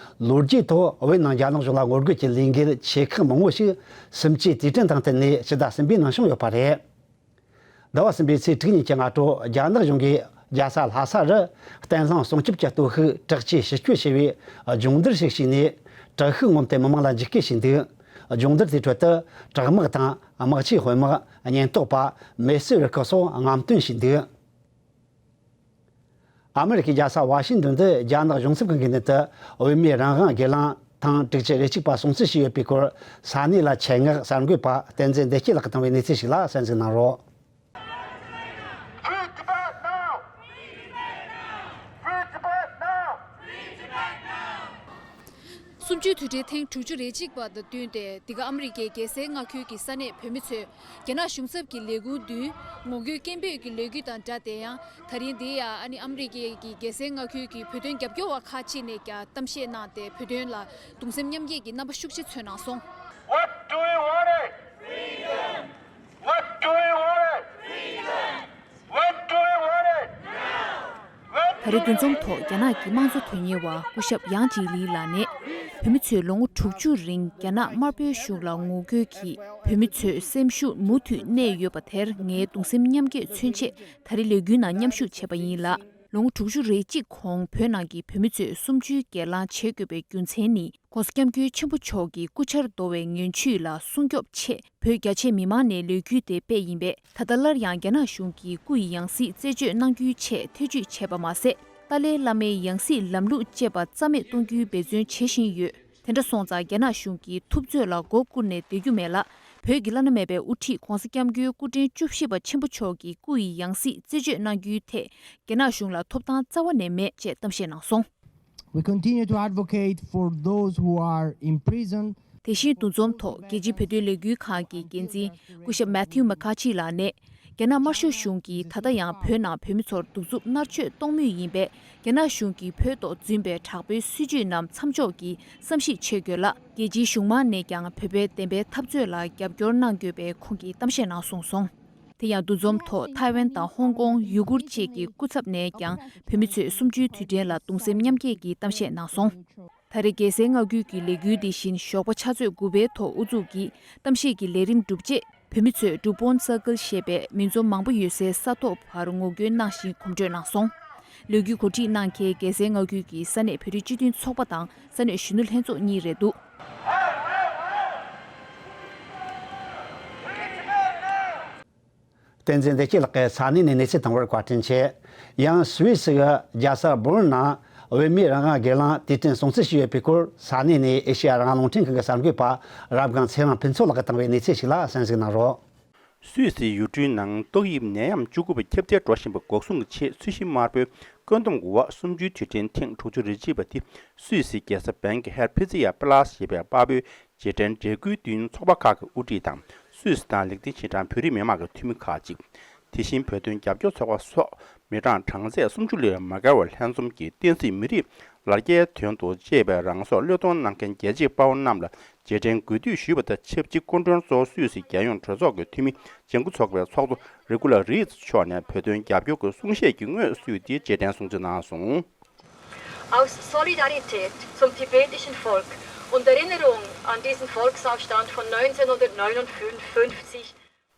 ལོ་རྒྱུས་ཐོག་བོད་ནང་རྒྱ་ནག་གཞུང་ལ་ངོ་རྒོལ་གྱི་ལས་འགུལ་ཆེ་ཁག་མང་བོ་ཞིག་སུམ་ཅུའི་དུས་དྲན་དང་བསྟུན་ནས་སྤྱི་ཟླ་གསུམ་པའི་ནང་བྱུང་ཡོད་པ་རེད། ཟླ་བ་གསུམ་པའི་ཚེས་དྲུག་ཉིན་གྱི་སྔ་དྲོ་རྒྱ་ནག་གཞུང་གིས་རྒྱལ་ས་ལྷ་ས་རུ་བརྟན་ལྷིང་སྲུང་སྐྱོབ་ཀྱི་སྟོབས་ཤུགས་དྲག་ཆས་ཕྱིར་སྐྱོད་བྱས་པའི་སྦྱོང་བརྡར་ཞིག་བྱས་ནས། དྲག་ཤུགས་ངོམ་སྟེ་མི་མང་ལ་འཇིགས་སྐུལ་བྱས་འདུག། སྦྱོང་བརྡར་དེའི་ཁྲོད་དུ་དྲག་དམག་དང་། དམག་ཆས་དཔོན་དམག། ཉེན་རྟོག་པ། མེ་གསོད་རུ་ཁག་སོགས་རྔམ་སྟོན་བྱས་འདུག། ཨ་མི་རི་ཀའི་རྒྱལ་ས་ཝ་ཤིང་ཏོན་དུ་རྒྱ་ནག་གཞུང་ཚབ་ཁང་གི་མདུན་དུ་བོད་མིའི་རང་དབང་སྒེར་ལངས་ཐེངས་དྲུག་ཅུ་རེ་གཅིག་པ་སྲུང་བརྩི་ཞུས་ཡོད་པའི་སྐོར་ས་གནས་ལ་ཆེད་མངགས་གསར་འགོད་པ་བསྟན་འཛིན་བདེ་སྐྱིད་ལགས་ཀྱིས་བཏང་བའི་གནས་ཚུལ་ཞིག་ལ་གསན་གཟིགས་གནང་རོགས། Free Tibet now! Free Tibet now! སུམ་ཅུའི་དུས་དྲན་ཐེངས་དྲུག་ཅུ་རེ་གཅིག་པ་དང་བསྟུན་ཏེ། འདི་ག་ཨ་མི་རི་ཀའི་རྒྱལ་སའི་མངའ་ཁུལ་གྱི་ས་གནས་བོད་མི་ཚོས་རྒྱ་ནག་གཞུང་ཚབ་ཀྱི་ལས་ཁུངས་མདུན་ངོ་རྒོལ་སྐད་འབོད་ཀྱི་ལས་འགུལ་དང་སྦྲགས་ཏེ། ཡང་ད་རིང་འདི་ཡང་ཨ་ནི་ཨ་མི་རི་ཀའི་གི་རྒྱལ་སའི་མངའ་ཁུལ་གྱི་བོད་དོན་རྒྱབ་སྐྱོར་བ་ཁག་ཅིག་ནས་ཀྱང་གཏམ་བཤད་གནང་སྟེ། བོད་དོན་ལ་གདུང་སེམས་མཉམ་སྐྱེད་ཀྱི་རྣམ་པ་ཤུགས་ཆེ་མཚོན་གནང་སོང་། What do we want it? What do we want it? What do we want it? ད་རེས་འདུ་འཛོམས་ཐོག་རྒྱ་ནག་གི་དམངས་གཙོ་དོན་གཉེར་བ་སྐུ་ཞབས་ཡང་ཅི་ལི་ལགས་ནས། བོད་མི་ཚོས་ལོ་ངོ་དྲུག་ཅུ་རིང་རྒྱ་ནག་དམར་པོའི་གཞུང་ལ་ངོ་རྒོལ་གྱིས་བོད་མི་ཚོའི་སེམས་ཤུགས་མུ་མཐུད་གནས་ཡོད་པ་དེར་ངའི་གདུང་སེམས་མཉམ་སྐྱེད་མཚོན་ཆེད་ད་རེས་ལས་འགུལ་ནང་མཉམ་ཞུགས་བྱས་པ་ཡིན་ལ། ལོ་ངོ་དྲུག་ཅུ་རེ་གཅིག་གོང་བོད་ནང་གི་བོད་མི་ཚོས་གསུམ་བཅུའི་སྒེར་ལངས་བྱེད་དགོས་པའི་རྒྱུ་མཚན་ནི། ༸གོང་ས་༸སྐྱབས་མགོན་ཆེན་པོ་མཆོག་གི་སྐུ་ཕྱྭར་བསྡོ་བའི་ངན་བྱུས་ལ་སྲུང་སྐྱོབ་ཆེད་བོད་རྒྱ་ཆེ་མི་མང་ནས་ལས་འགུལ་དེ་སྤེལ་ཡིན་པས། ད་ལྟ་སླར་ཡང་རྒྱ་ནག་གཞུང་གིས་སྐུ་ཡི་ཡང་སྲིད་རྩད་གཅོད་གནང་རྒྱུའི་ཆེད་ཐེ་བྱུས་བྱས་པ་མ་ཟད། ཏཱ་ལའི་བླ་མའི་ཡང་སྲིད་ལམ་ལུགས་ཅེས་པ་རྩ་མེད་གཏོང་རྒྱུའི་འབད་བརྩོན་བྱེད་བཞིན་ཡོད། དེ་འདྲ་སོང་ཙང་རྒྱ་ནག་གཞུང་གིས་ཐུབ་ཚོད་ལ་མགོ་བཀུར་ནས་བསྡད་རྒྱུ་མེད་ལ། བོད་ཀྱི་བླ་ན་མེད་པའི་དབུ་ཁྲིད་༸གོང་ས་༸སྐྱབས་མགོན་སྐུ་ཕྲེང་བཅུ་བཞི་པ་ཆེན་པོ་མཆོག་གི་སྐུ་ཡི་ཡང་སྲིད་རྩད་གཅོད་གནང་རྒྱུའི་ཐད་རྒྱ་ནག་གཞུང་ལ་ཐོབ་ཐང་རྩ་བ་ནས་མེད་ཅེས་གཏམ་བཤད་གནང་སོང་། We continue to advocate for those who are in prison. དེ་བཞིན་འདུ་འཛོམས་ཐོག་རྒྱལ་སྤྱིའི་བོད་དོན་ལས་འགུལ་ཁང་གི་འགན་འཛིན་སྐུ་ཞབས་Matthew McCaughey་ལགས་ནས། རྒྱ་ནག་དམར་ཤོག་གཞུང་གིས་ད་ལྟ་ཡང་བོད་ནང་བོད་མི་ཚོར་གདུག་རྩུབ་མནར་གཅོད་གཏོང་མུས་ཡིན་པས། རྒྱ་ནག་གཞུང་གིས་བོད་ཐོག་འཛིན་པའི་དྲག་པོའི་སྲིད་བྱུས་རྣམས་མཚམས་འཇོག་གིས་བསམ་གཞིག་བྱེད་དགོས་ལ། རྒྱལ་སྤྱིའི་གཞུང་མང་ནས་ཀྱང་བོད་པའི་བདེན་པའི་འཐབ་རྩོད་ལ་རྒྱབ་སྐྱོར་གནང་དགོས་པའི་ཁོང་གིས་གཏམ་བཤད་གནང་གསུངས་སོང་། དེ་ཡང་འདུ་འཛོམས་ཐོག་ཐའེ་ཝན་དང་ཧོང་ཀོང་ཡུ་གུར་བཅས་ཀྱི་སྐུ་ཚབ་ནས་ཀྱང་བོད་མི་ཚོས་གསུམ་བཅུའི་དུས་དྲན་ལ་གདུང་སེམས་མཉམ་སྐྱེད་ཀྱི་གཏམ་བཤད་གནང་སོང་། ད་རེས་རྒྱལ་སའི་མངའ་ཁུལ་གྱི་ལས་འགུལ་འདི་བཞིན་ཞོགས་པ་ཆུ་ཚོད་དགུ་པའི་ཐོག་དབུ་འཛུགས་ཀྱིས་གཏམ་བཤད་ཀྱི་ལས་རིམ་གྲུབ་རྗེས། བོད་མི་ཚོས་ཌུ་པོན་སར་ཀལ་ཞེས་པའི་མི་འཛོམས་མང་པོ་ཡོད་སའི་ས་ཐོག་བར་ངོ་རྒོལ་གནང་བཞིན་གོམ་བགྲོད་གནང་སོང་། ལོ་རྒྱུས་གོ་སྒྲིག་གནང་མཁན་རྒྱལ་སའི་མངའ་ཁུལ་གྱི་ས་གནས་བོད་རིགས་སྤྱི་མཐུན་ཚོགས་པ་དང་ས་གནས་གཞོན་ནུ་ལྷན་ཚོགས་གཉིས་རེད་འདུག་བསྟན་འཛིན་བདེ་སྐྱིད་ལགས་ཀྱིས་ས་གནས་ནས་གནས་ཚུལ་བཏང་བར་བཀའ་དྲིན་ཆེ། ཡང་སུད་སི་གི་རྒྱལ་ས་བྷོ་ནི་ནང་བོད་མིའི་རང་དབང་སྒེར་ལངས་དུས་དྲན་སྲུང་བརྩི་ཞུས་ཡོད་པའི་སྐོར། ས་གནས་ནས་ཨེ་ཤེ་ཡ་རང་དབང་རླུང་འཕྲིན་ཁང་གི་གསར་འགོད་པ་རབ་སྒང་ཚེ་རིང་ཕུན་ཚོགས་ལགས་ཀྱིས་བཏང་བའི་གནས་ཚུལ་ཞིག་ལ་གསན་གཟིགས་གནང་རོགས། སུད་སིའི་ཡུལ་གྲུའི་ནང་ཏོག་དབྱིབས་ནད་ཡམས་བཅུ་དགུ་པ་ཁྱབ་གདལ་འགྲོ་བཞིན་པ་འགོག་སྲུང་གི་ཆེད་ཚོས་གཞི་དམར་པོའི་བཀོད་འདོམས་ཀྱི་འོག་གསུམ་བཅུའི་དུས་དྲན་ཐེངས་དྲུག་ཅུ་རེ་གཅིག་པ་དེ་སུད་སིའི་རྒྱལ་ས་བྷན་གྷི་ཧེར་ཕི་ཙི་ཡ་པ་ལཱ་སི་ཞེས་པའི་དཔའ་བོའི་རྗེས་དྲན་མཇལ་སྐུལ་བསྟུན་ཚོགས་པ་ཁག་གིས་དབུ་ཁྲིད་དང་སུད་སི་དང་ལེགས་ལྡན་ཆེ་གྲས་བོད་རིགས་མི་མང་གི་འཐུས་མི་ཁག་ཅིག་དེ་བཞིན་བོད་དོན་རྒྱབ་སྐྱོར་ཚོགས་པ་སོགས་མི་གྲངས་གྲངས་ཚད་སུམ་ཅུ་ལས་མ་བརྒལ་བ་ལྷན་འཛོམས་ཀྱིས་བསྟན་སྲིད་མི་རིགས་ལ་རྒྱའི་དོན་དུ་གཅེས་པའི་རང་སྲོག་བློས་གཏོང་གནང་མཁན་རྒྱལ་གཅེས་དཔའ་བོ་རྣམས་ལ་རྗེས་དྲན་གུས་འདུད་ཞུས་པ་དང་ཆབས་ཅིག་སྐུ་མགྲོན་གཙོ་བོ་སུད་སི་རྒྱལ་ཡོངས་གྲོས་ཚོགས་ཀྱི་འཐུས་མི་ལྗང་ཁུ་ཚོགས་པའི་ཚོགས་གཙོ་རི་གུ་ལ་རིས་མཆོག་ནས་བོད་དོན་རྒྱབ་སྐྱོར་གྱི་གསུང་བཤད་ཀྱི་སྔོན་སུད་སིའི་རྗེས་དྲན་སྲུང་བརྩི་གནང་སོང་། Aus Solidarität zum tibetischen Volk und Erinnerung an diesen Volksaufstand von neunzehnhundertneunundfünfzig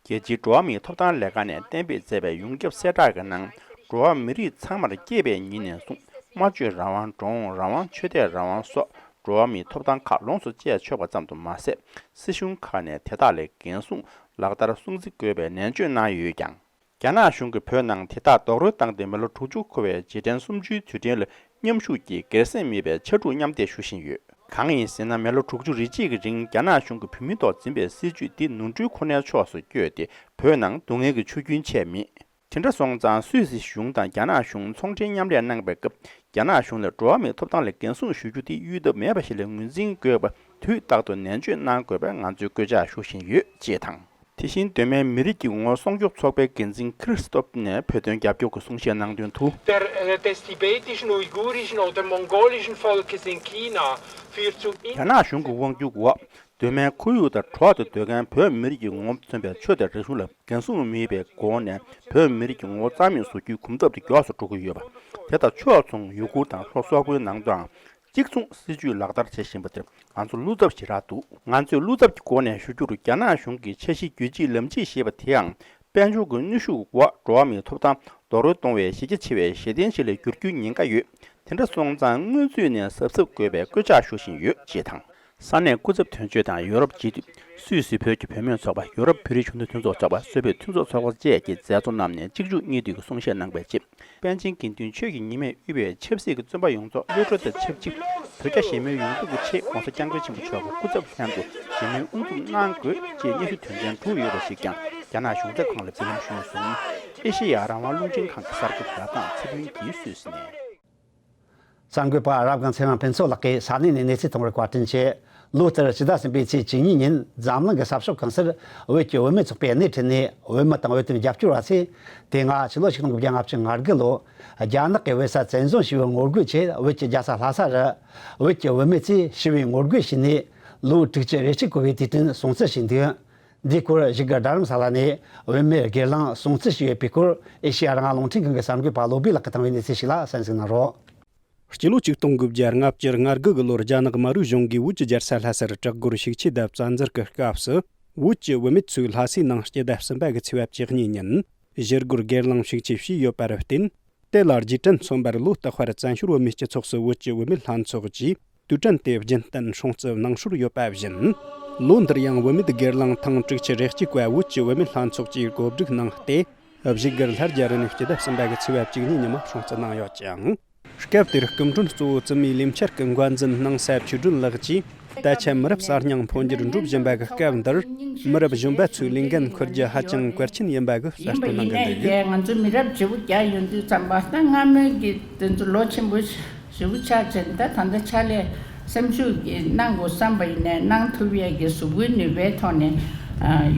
རྒྱལ་སྤྱིའི་འགྲོ་བ་མིའི་ཐོབ་ཐང་ལས་ཁང་ནས་གཏན་འབེབས་མཛད་པའི་ཡོངས་ཁྱབ་གསལ་བསྒྲགས་ཀྱི་ནང་། འགྲོ་བ་མི་རིགས་ཚང་མར་སྐྱེས་པའི་ཉིན་ནས་བཟུང་སྨྲ་བརྗོད་རང་དབང་། འགྲོ་འོང་རང་དབང་། ཆོས་དད་རང་དབང་སོགས་འགྲོ་བ་མིའི་ཐོབ་ཐང་ཁག་ལོངས་སུ་སྤྱད་ཆོག་པ་ཙམ་དུ་མ་ཟད། སྲིད་གཞུང་ཁག་ནས་དེ་དག་ལ་འགན་སྲུང་ལག་བསྟར་སྲུང་བརྩི་དགོས་པའི་ནན་བརྗོད་གནང་ཡོད་ཀྱང་། རྒྱ་ནག་གཞུང་གིས་བོད་ནང་དེ་དག་རྡོག་རོལ་བཏང་སྟེ་མི་ལོ་དྲུག་ཅུ་འཁོར་བའི་རྗེས་དྲན་གསུམ་བཅུའི་དུས་དྲན་ལ་མཉམ་ཞུགས་ཀྱིས་སྒེར་སེམས་མེད་པའི་ཕྱར་གྲུ་མཉམ་འདེགས་ཞུ་བཞིན་ཡོད། གང་ཡིན་ཟེར་ན། མི་ལོ་དྲུག་ཅུ་རེ་གཅིག་གི་རིང་རྒྱ་ནག་གཞུང་གིས་བོད་མིའི་ཐོག་འཛིན་པའི་སྲིད་བྱུས་འདི་ནོར་འཁྲུལ་ཁོ་ནའི་ཕྱོགས་སུ་བསྐྱོད་དེ་བོད་ནང་སྡུག་བསྔལ་གྱི་ཆུ་རྒྱུན་ཆད་མེད། དེ་འདྲ་སོང་ཙང་སུད་སི་གཞུང་དང་རྒྱ་ནག་གཞུང་ཚོང་འབྲེལ་མཉམ་ལས་གནང་པའི་སྐབས་རྒྱ་ནག་གཞུང་ལ་འགྲོ་བ་མིའི་ཐོབ་ཐང་ལ་འགན་སྲུང་ཞུ་རྒྱུ་དེ་གཡོལ་ཐབས་མེད་པ་ཞིག་ལ་ངོས་འཛིན་དགོས་པ་དུས་རྟག་ཏུ་ནན་བརྗོད་གནང་དགོས་པའི་ང་ཚོས་སྐུལ་ལྕག་ཞུ་བཞིན་ཡོད་ཅེས་དང་། དེ་བཞིན་གདོད་མའི་མི་རིགས་ཀྱི་ངོ་བོ་སྲུང་སྐྱོབ་ཚོགས་པའི་འགན་འཛིན་ཁྲི་སི་ཏོབ་ནས་བོད་དོན་རྒྱབ་སྐྱོར་གྱི་གསུང་བཤད་གནང་དོན་དུ། Der, äh, des tibetischen, uigurischen oder mongolischen Volkes in China führt zu རྒྱ་ནག་གཞུང་གི་དབང་སྒྱུར་འོག་གདོད་མའི་ཁོར་ཡུག་དང་འགྲོ་བ་དང་སྡོད་མཁན་བོད་མི་རིགས་ཀྱི་ངོ་བོ་མཚོན་པའི་ཆོས་དང་རིག་གཞུང་ལ་འགན་སྲུང་མེད་པའི་སྒོ་ནས་བོད་མི་རིགས་ཀྱི་ངོ་བོ་རྩ་མེད་བཟོ་རྒྱུའི་གོམ་སྟབས་དེ་མགྱོགས་སུ་འགྲོ་གི་ཡོད་པ། དེ་དང་ཕྱོགས་མཚུངས་ཡུ་གུར་དང་ལྷོ་སོག་པོའི་ནང་དུའང་གཅིག་མཚུངས་སྲིད་བྱུས་ལག་བསྟར་བྱེད་བཞིན་པ་དེར་ང་ཚོ་བློ་འཚབ་ཞེ་དྲག་འདུག་ང་ཚོས་བློ་འཚབ་ཀྱི་སྒོ་ནས་ཞུ་རྒྱུར། རྒྱ་ནག་གཞུང་གི་འཆར་གཞི་རྒྱུད་གཅིག་ལམ་གཅིག་ཞེས་པ་དེའང་དཔལ་འབྱོར་གྱི་གནོན་ཤུགས་འོག་འགྲོ་བ་མིའི་ཐོབ་ཐང་རྡོག་རོལ་གཏོང་བའི་གཞི་རྒྱ་ཆེ་བའི་གཞི་རྟེན་ཞིག་ལ་འགྱུར་རྒྱུའི་ཉེན་ཁ་ཡོད། དེ་འདྲ་སོང་ཙང་སྔོན་ཚུད་ནས་གཟབ་གཟབ་དགོས་པའི་སྐུལ་ལྕག་ཞུ་བཞིན་ཡོད་ཅེས་དང་། ས་གནས་སྐུ་ཚབ་དོན་གཅོད་དང་ཡོ་རོབ་སྤྱི་འཐུས། སུད་སི་བོད་ཀྱི་བུད་མེད་ཚོགས་པ། ཡོ་རོབ་བོད་རིགས་གཞོན་ནུ་མཐུན་ཚོགས་ཚོགས་པ། སུད་བོད་མཐུན་ཚོགས་ཚོགས་པ་བཅས་ཀྱིས་མཛད་གཙོ་རྣམས་ནས་གཅིག་མཇུག་གཉིས་མཐུད་ཀྱི་གསུང་བཤད་གནང་བའི་རྗེས། པཎ་ཆེན་དགེ་འདུན་ཆོས་ཀྱི་ཉི་མས་དབུས་པའི་ཆབ་སྲིད་ཀྱི་བཙོན་པ་ཡོངས་རྫོགས་གློད་གྲོལ་དང་ཆབས་ཅིག་བོད་རྒྱ་ཞི་མོལ་ཡོང་ཐབས་ཀྱི་ཆེད་༸གོང་ས་༸སྐྱབས་མགོན་ཆེན་པོ་མཆོག་གི་སྐུ་ཚབ་ལྷན་དུ་ཞི་མོལ་དབུ་འཛུགས་གནང་དགོས་ཅེས་སྙན་ཞུ་དོན་ཚན་དྲུག་ཡོད་པ་ཞིག་ཀྱང་རྒྱ་ནག་གཞུང་ཚབ་ཁང་ལ་འབུལ་ལམ་ཞུས་སོང་། ཨེ་ཤེ་ཡ་རང་དབང་རླུང་འཕྲིན་ཁང་གི་གསར་འགོད་པ་རབ་སྒང་ཚེ་ཕུན་གྱིས་སུད་སི་ནས། གསར་འགོད་པ་རབ་སྒང་ཚེ་རིང་ཕུན་ཚོགས་ལགས་ཀྱིས་ས་གནས་ནས་གནས་ཚུལ་བཏང་བར་བཀའ་དྲིན་ཆེ། ལོ་ལྟར་ཕྱི་ཟླ་གསུམ་པའི་ཚེས་བཅུ་གཉིས་ཉིན་འཛམ་གླིང་གི་ས་ཕྱོགས་གང་སར་བོད་ཀྱི་བུད་མེད་ཚོགས་པས་སྣེ་ཁྲིད་ནས་བོད་མི་དང་བོད་དོན་རྒྱབ་སྐྱོར་བ་ཚོས། དེ་སྔ་ཕྱི་ལོ་ཆིག་སྟོང་དགུ་བརྒྱ་ལྔ་བཅུ་ང་དགུ་ལོ་རྒྱ་ནག་གིས་བོད་ས་བཙན་བཟུང་བྱས་པའི་ངོ་རྒོལ་ཆེད་བོད་ཀྱི་རྒྱལ་ས་ལྷ་ས་རུ་བོད་ཀྱི་བུད་མེད་ཚོས་ཞི་བའི་ངོ་རྒོལ་བྱས་ནས་ལོ་དྲུག་ཅུ་རེ་གཅིག་འཁོར་བའི་དུས་དྲན་སྲུང་བརྩི་བྱས་འདུག་འདིའི་སྐོར་བཞུགས་སྒར་རྡ་རམ་ས་ལ་ནས་བུད་མེད་སྒེར་ལངས་སྲུང་བརྩི་ཞུས་ཡོད་པའི་སྐོར་ཨེ་ཤེ་ཡ་རང་དབང་རླུང་འཕྲིན་ཁང་གི་གསར་འགོད་པ་བློ་བྷེ་ལགས་ཀྱིས་བཏང་བའི་གནས་ཚུལ་ཞིག་ལ་གསན་གཟིགས་གནང་རོགས། སྤྱི་ལོ་ཆིག་སྟོང་དགུ་བརྒྱ་ལྔ་བཅུ་ང་དགུ་གི་ལོར་རྒྱ་ནག་དམར་པོའི་གཞུང་གིས་བོད་ཀྱི་རྒྱལ་ས་ལྷ་སར་བྲག་སྒོར་ཤུགས་ཆེ་དང་བཙན་འཛུལ་གྱི་སྐབས་སུ། བོད་ཀྱི་བུད་མེད་ཚོས་ལྷ་སའི་ནང་སྤྱི་ཟླ་གསུམ་པ་གི་ཚེས་པ་བཅུ་གཉིས་ཉིན་ཞི་རྒོལ་སྒེར་ལངས་ཤུགས་ཆེ་བྱས་ཡོད་པར་བརྟེན། དེ་ལ་རྗེས་དྲན་མཚོན་པར་ལོ་རྟག་པར་བཙན་བྱོལ་བོད་མིའི་སྤྱི་ཚོགས་སུ་བོད་ཀྱི་བུད་མེད་ལྷན་ཚོགས་ཀྱིས་དུས་དྲན་དེ་རྒྱུན་གཏན་སྲུང་བརྩི་གནང་སྲོལ་ཡོད་པ་བཞིན། ལོ་འདིར་ཡང་བུད་མེད་སྒེར་ལངས་ཐེངས་དྲུག་ཅུ་རེ་གཅིག་པ་བོད་ཀྱི་བུད་མེད་ལྷན་ཚོགས་ཀྱིས་གོ་སྒྲིག་གནང་སྟེ། བཞུགས་སྒར་ལྷ་རྒྱ་རི་ནས་སྤྱི་ཟླ་གསུམ་པ་གི་ཚེས་པ་བཅུ་གཉིས་ཉིན་མ་སྲུང་བརྩི་གནང་ཡོད་ཅིང་། སྐབས་དེར་སྐུ་མགྲོན་གཙོ་བོ་བཙུན་མའི་ལས་འཆར་གྱི་འགོ་འཛིན་སྣང་ས་ཆོས་སྒྲོན་ལགས་ཀྱིས། ད་ཆ་མི་རབས་གསར་རྙིང་འཕོ་འགྱུར་འགྲོ་བཞིན་པ་གི་སྐབས་འདིར། མི་རབས་གཞོན་པ་ཚོས་ལས་འགན་འཁུར་རྒྱུ་ཧ་ཅང་གལ་ཆེན་ཡིན་པ་གི་གསལ་སྟོན་གནང་གི་འདུག་ཡིན་པ་ཡིན་ནའི་ང་ཚོ་མི་རབས་བརྗེ་པོ་རྒྱག་ཡོང་དུས་ཙམ་པ་ད་སྔ་མོའི་གི་དེ་ཚོ་ལོ་ཆེན་པོ་ཞེ་པོ་ཆགས་ཕྱིན། ད་ད་ལྟ་ཕྱག་ལས་སེམས་ཤུགས་ཀྱིས་གནང་དགོས་བསམ་པ་ཡིན་ནའི་གནང་ཐུབ་ཡས་ཀྱི་གཟུགས་པོའི་ནུས་པའི་ཐོག་ནས་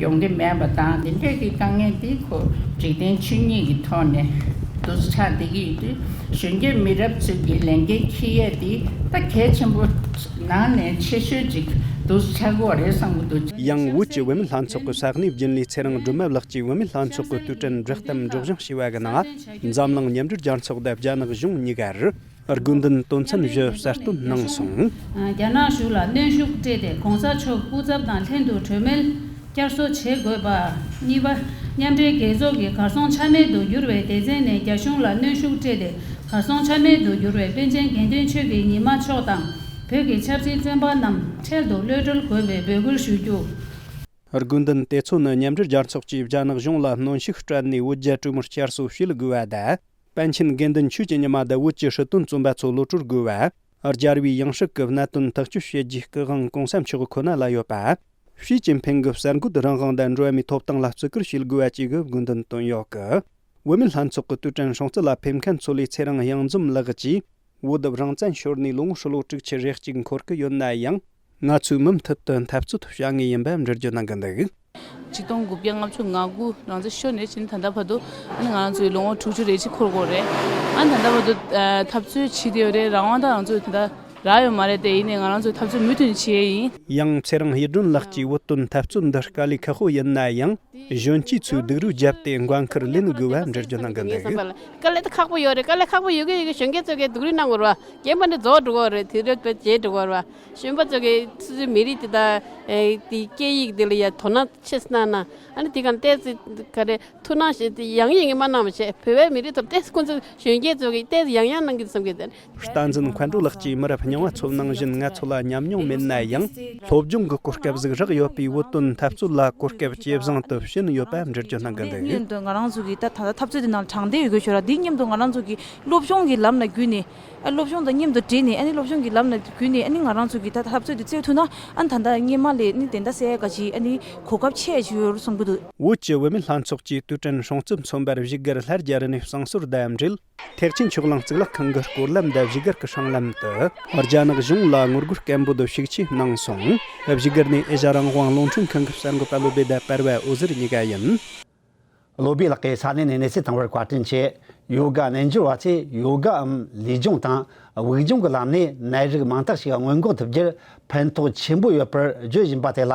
ཡོང་གི་མེད་པ་དང་། དེ་འདྲས་ཀྱི་དཀའ་ངལ་འདི་ཁོ་འཇིག་རྟེན་ཆོས་ཉིད་ཀྱི་ཐོག་ནས་འདུག་སེ་ཆགས་བསྡད་ཀྱི་ཡོད་དུས་གཞོན་སྐྱེས་མི་རབས་ཚོས་ཀྱི་ལས་འགན་འཁྱེར་ཡས་འདི་ད་གལ་ཆེན་པོ་ནང་ནས་ཆེ་ཤོས་ཅིག་འདུག་སེ་ཆགས་ཀྱི་ཡོད་རེད་བསམ་གྱི་འདུག་ཡང་བོད་ཀྱི་བུད་མེད་ལྷན་ཚོགས་ཀྱི་ས་གནས་རྒྱུན་ལས་ཚེ་རིང་སྒྲོལ་མ་ལགས་ཀྱིས་བུད་མེད་ལྷན་ཚོགས་ཀྱི་དུས་དྲན་བསྒྲགས་གཏམ་སྒྲོག་སྦྱང་བྱས་པ་གི་ནང་འཛམ་གླིང་མཉམ་འབྲེལ་རྒྱལ་ཚོགས་དང་རྒྱ་ནག་གཞུང་གཉིས་ཀར་དགོས་འདུན་དོན་ཚན་བཞི་གསལ་སྟོན་གནང་སོང་། རྒྱ་ནག་གཞུང་ལ་གནོན་ཤུགས་སྤྲད་དེ་༸གོང་ས་མཆོག་སྐུ་ཚབ་དང་ལྷན་དུ་གྲོས་མོལ་བསྐྱར་གསོ་བྱེད་དགོས་པ། གཉིས་པ། མཉམ་འབྲེལ་རྒྱལ་ཚོགས་ཀྱི་གར་སོང་ཆ་མེད་དུ་གྱུར་བའི་སྡེ་ཚན་ནས་རྒྱ་གཞུང་ལ་གནོན་ཤུགས་སྤྲད་དེ་ གར་སོང་ཆ་མེད་དུ་གྱུར་བའི་པཎ་ཆེན་དགེ་འདུན་ཆོས་ཀྱི་ཉི་མ་མཆོག་དང་། བོད་ཀྱི་ཆབ་སྲིད་བཙོན་པ་རྣམས་འཕྲལ་དུ་གློད་གྲོལ་དགོས་པའི་འབོད་སྐུལ་ཞུ་རྒྱུ། དགོས་འདུན་དེ་ཚོ་ནི་མཉམ་འབྲེལ་རྒྱལ་ཚོགས་ཀྱིས་རྒྱ་ནག་གཞུང་ལ་གནོན་ཤུགས་སྤྲད་ནས་བོད་རྒྱ་གྲོས་མོལ་བསྐྱར་གསོ་བྱེད་དགོས་པ་དང་། པཎ་ཆེན་དགེ་འདུན་ཆོས་ཀྱི་ཉི་མ་དང་བོད་ཀྱི་སྲིད་དོན་བཙོན་པ་ཚོ་གློད་གྲོལ་དགོས་པ། རྒྱལ་བའི་ཡང་སྲིད་ཀྱི་གནད་དོན་ཐག་གཅོད་བྱེད་རྒྱུའི་སྐུ་དབང་གོང་ས་མཆོག་ཁོ་ན་ལ་ཡོད་པ། ཞི་ཅིན་ཕིང་གི་གསར་འགོད་རང་དབང་དང་འགྲོ་བ་མིའི་ཐོབ་ཐང་ལ་བརྩི་བཀུར་བྱེད་དགོས་པ་བཅས་ཀྱི་དགོས་འདུན་བཏོན་ཡོད་ཀི། བོད་མིའི་ལྷན་ཚོགས་ཀྱི་དུས་དྲན་སྲུང་བརྩི་ལ་ཕེབས་མཁན་ཚོ་ལས་ཚེ་རིང་གཡང་འཛོམས་ལགས་ཀྱིས། བོད་རང་བཙན་ཤོར་ནས་ལོ་ངོ་ཧྲིལ་བོ་དྲུག་ཅུ་རེ་གཅིག་འཁོར་གི་ཡོད་ན་ཡང་། ང་ཚོས་མུ་མཐུད་དུ་འཐབ་རྩོད་བྱ་ངེས་ཡིན་པ་འགྲེལ་བརྗོད་གནང་གི་འདུག། ཆིག་སྟོང་དགུ་བརྒྱ་ལྔ་བཅུ་ང་དགུ་རང་བཙན་ཤོར་ནས་ཕྱིན་ད་ལྟ་བར་དུ། ཨ་ནི་ང་རང་ཚོའི་ལོ་ངོ་དྲུག་ཅུ་རེ་གཅིག་འཁོར་དགོས་རེད། ཨ་ནི་ད་ལྟ་བར་དུ་ཨ་འཐབ་རྩོད་བྱེད་བསྡད་ཡོད་རེད། རང་དབང་ད་རང་ཚོས་ད་ལྟ་རག་ཡོད་མ་རེད་དེ། ཡིན་ནའི་ང་རང་ཚོའི་འཐབ་རྩོད་མུ་མཐུད་བྱེད་ཡིན། ཡང་ཚེ་རིང་ཡིད་སྒྲོན་ལགས་ཀྱིས་བོད་དོན་འཐབ་རྩོད་འདི་དཀའ་ལས་ཁག་པོ་ཡིན་ན་ཡང་། གཞོན་སྐྱེས་ཚོས་སྡུག་རུས་བརྒྱབ་སྟེ་འགན་འཁུར་ལེན་དགོས་པ་འགྲེལ་བརྗོད་གནང་གི་འདུག། དཀའ་ལས་ད་ཁག་པོ་ཡོད་རེད། དཀའ་ལས་ཁག་པོ་ཡོད་གི་ཡོད་གི། གཞོན་སྐྱེས་ཚོ་གིས་སྡུག་རུས་གནང་དགོས་རེད་བ། རྒན་པ་འདི་རྫོགས་འགྲོ་གི་རེད། དུས་རབས་བརྗེད་འགྲོ་གི་རེད་བ། གཞོན་པ་ཚོ་གིས་སོ་སོའི་མི་རིགས་དེ་དང་ཨེ་དེའི་སྐད་ཡིག་དེ་ལ་ཡ་དོ་སྣང་ཆེ་ཙམ་གནང་ན། ཨ་ནི་དེ་ག་ཏོག་ཙམ་ག་རེ་ཐུགས་སྣང་ཞིག་ཡང་ཡང་མ་གནང་བ་བྱས། བོད་པའི་མི་རིགས་ཐོག་ཏོག་ཙམ་ཁོང་ཚོ་གཞོན་སྐྱེས་ཚོ་གིས་ཏོག་ཙམ་ཡང་ཡང་གནང་གི་བསམ་གི་འདུག། སྟངས་འཛིན་མཁའ་འགྲོ་ལགས་ཀྱིས་མི་རབས་རྙིང་བ་ཚོ་ནང་བཞིན་ང་ཚོ་ལ་ཉམས་མྱོང་མེད་ན་ཡང་། སློབ་སྦྱོང་གི་གོ་སྐབས་ཟིག་རག་ཡོད་པས་བོད་དོན་འཐབ་རྩོད་ལ་གོ་སྐབས་ཇེ་བཟང་དུ་ཕྱིན་ཡོད་པ་འགྲེལ་བརྗོད་གནང་གི་འདུག། འདི་སྔོན་དུ་ང་རང་ཚོ་གིས་ད་ད་ལྟ་འཐབ་རྩོད་དེ་ནང་དྲང་བདེན་ཡོད་དགོས་ཤོག་ར། འདི་མཉམ་དུ་ང་རང་ཚོ་གིས་སློབ་སྦྱོང་གི་ལམ་ལ་བརྒྱུད་ནས། ཨ་སློབ་སྦྱོང་དང་མཉམ་དུ་འབྲེལ་ནས། ཨ་ནི་སློབ་སྦྱོང་གི་ལམ་ལ་བརྒྱུད་ནས། ཨ་ནི་ང་རང་ཚོ་གིས་ད་འཐབ་རྩོད་དེ་རྩོད་ཐུབ་ན། ཨ་ནི་ད་ལྟ་སྔོན་མ་ལས་ནི་དེ་འདྲ་སེ་ག་ཅིག་ཨ་ནི་གོ་སྐབས་ཆེ་ཞིག་ཡོད་རེད་བསམ་གི་འདུག། བོད་ཀྱི་བུད་མེད་ལྷན་ཚོགས་ཀྱིས་དུས་དྲན་སྲུང་བརྩི་མཚོན་པར་བཞུགས་སྒར་ལྷ་རྒྱལ་རི་ནས་བསང་གསོལ་དང་འབྲེལ། ཐེག་ཆེན་ཆོས་གླིང་གཙུག་ལག་ཁང་གི་སྐོར་ལམ་དང་བཞུགས་སྒར་གྱི་སྲང་ལམ་དུ་རྒྱ་ནག་གཞུང་ལ་ངོ་རྒོལ་སྐད་འབོད་དང་ཤུགས་ཆེ་གནང་སོང་། བཞུགས་སྒར་ནས་ཨེ་ཤ་རང་དབང་རླུང་འཕྲིན་ཁང་གི་གསར་འགོད་པ་བློ་བྷེ་དང་པར་བ་འོད་ཟེར་གཉིས་ཀ་ཡིན། བློ་བྷེ་ལགས་ཀྱིས་ས་གནས་ནས་གནས་ཚུལ་བཏང་བར་བཀའ་དྲིན་ཆེ། ཡོ་ག་རྣལ་འབྱོར་བ་ཚོས་ཡོ་གའམ་ལུས་སྦྱོང་དང་དབུགས་སྦྱོང་གི་ལམ་ནས་ནད་རིགས་མང་དག་ཞིག་སྔོན་འགོག་ཐུབ་རྒྱུར་ཕན་ཐོགས་ཆེན་པོ་ཡོད་པར་བརྗོད་བཞིན་པ་དེ་ལ།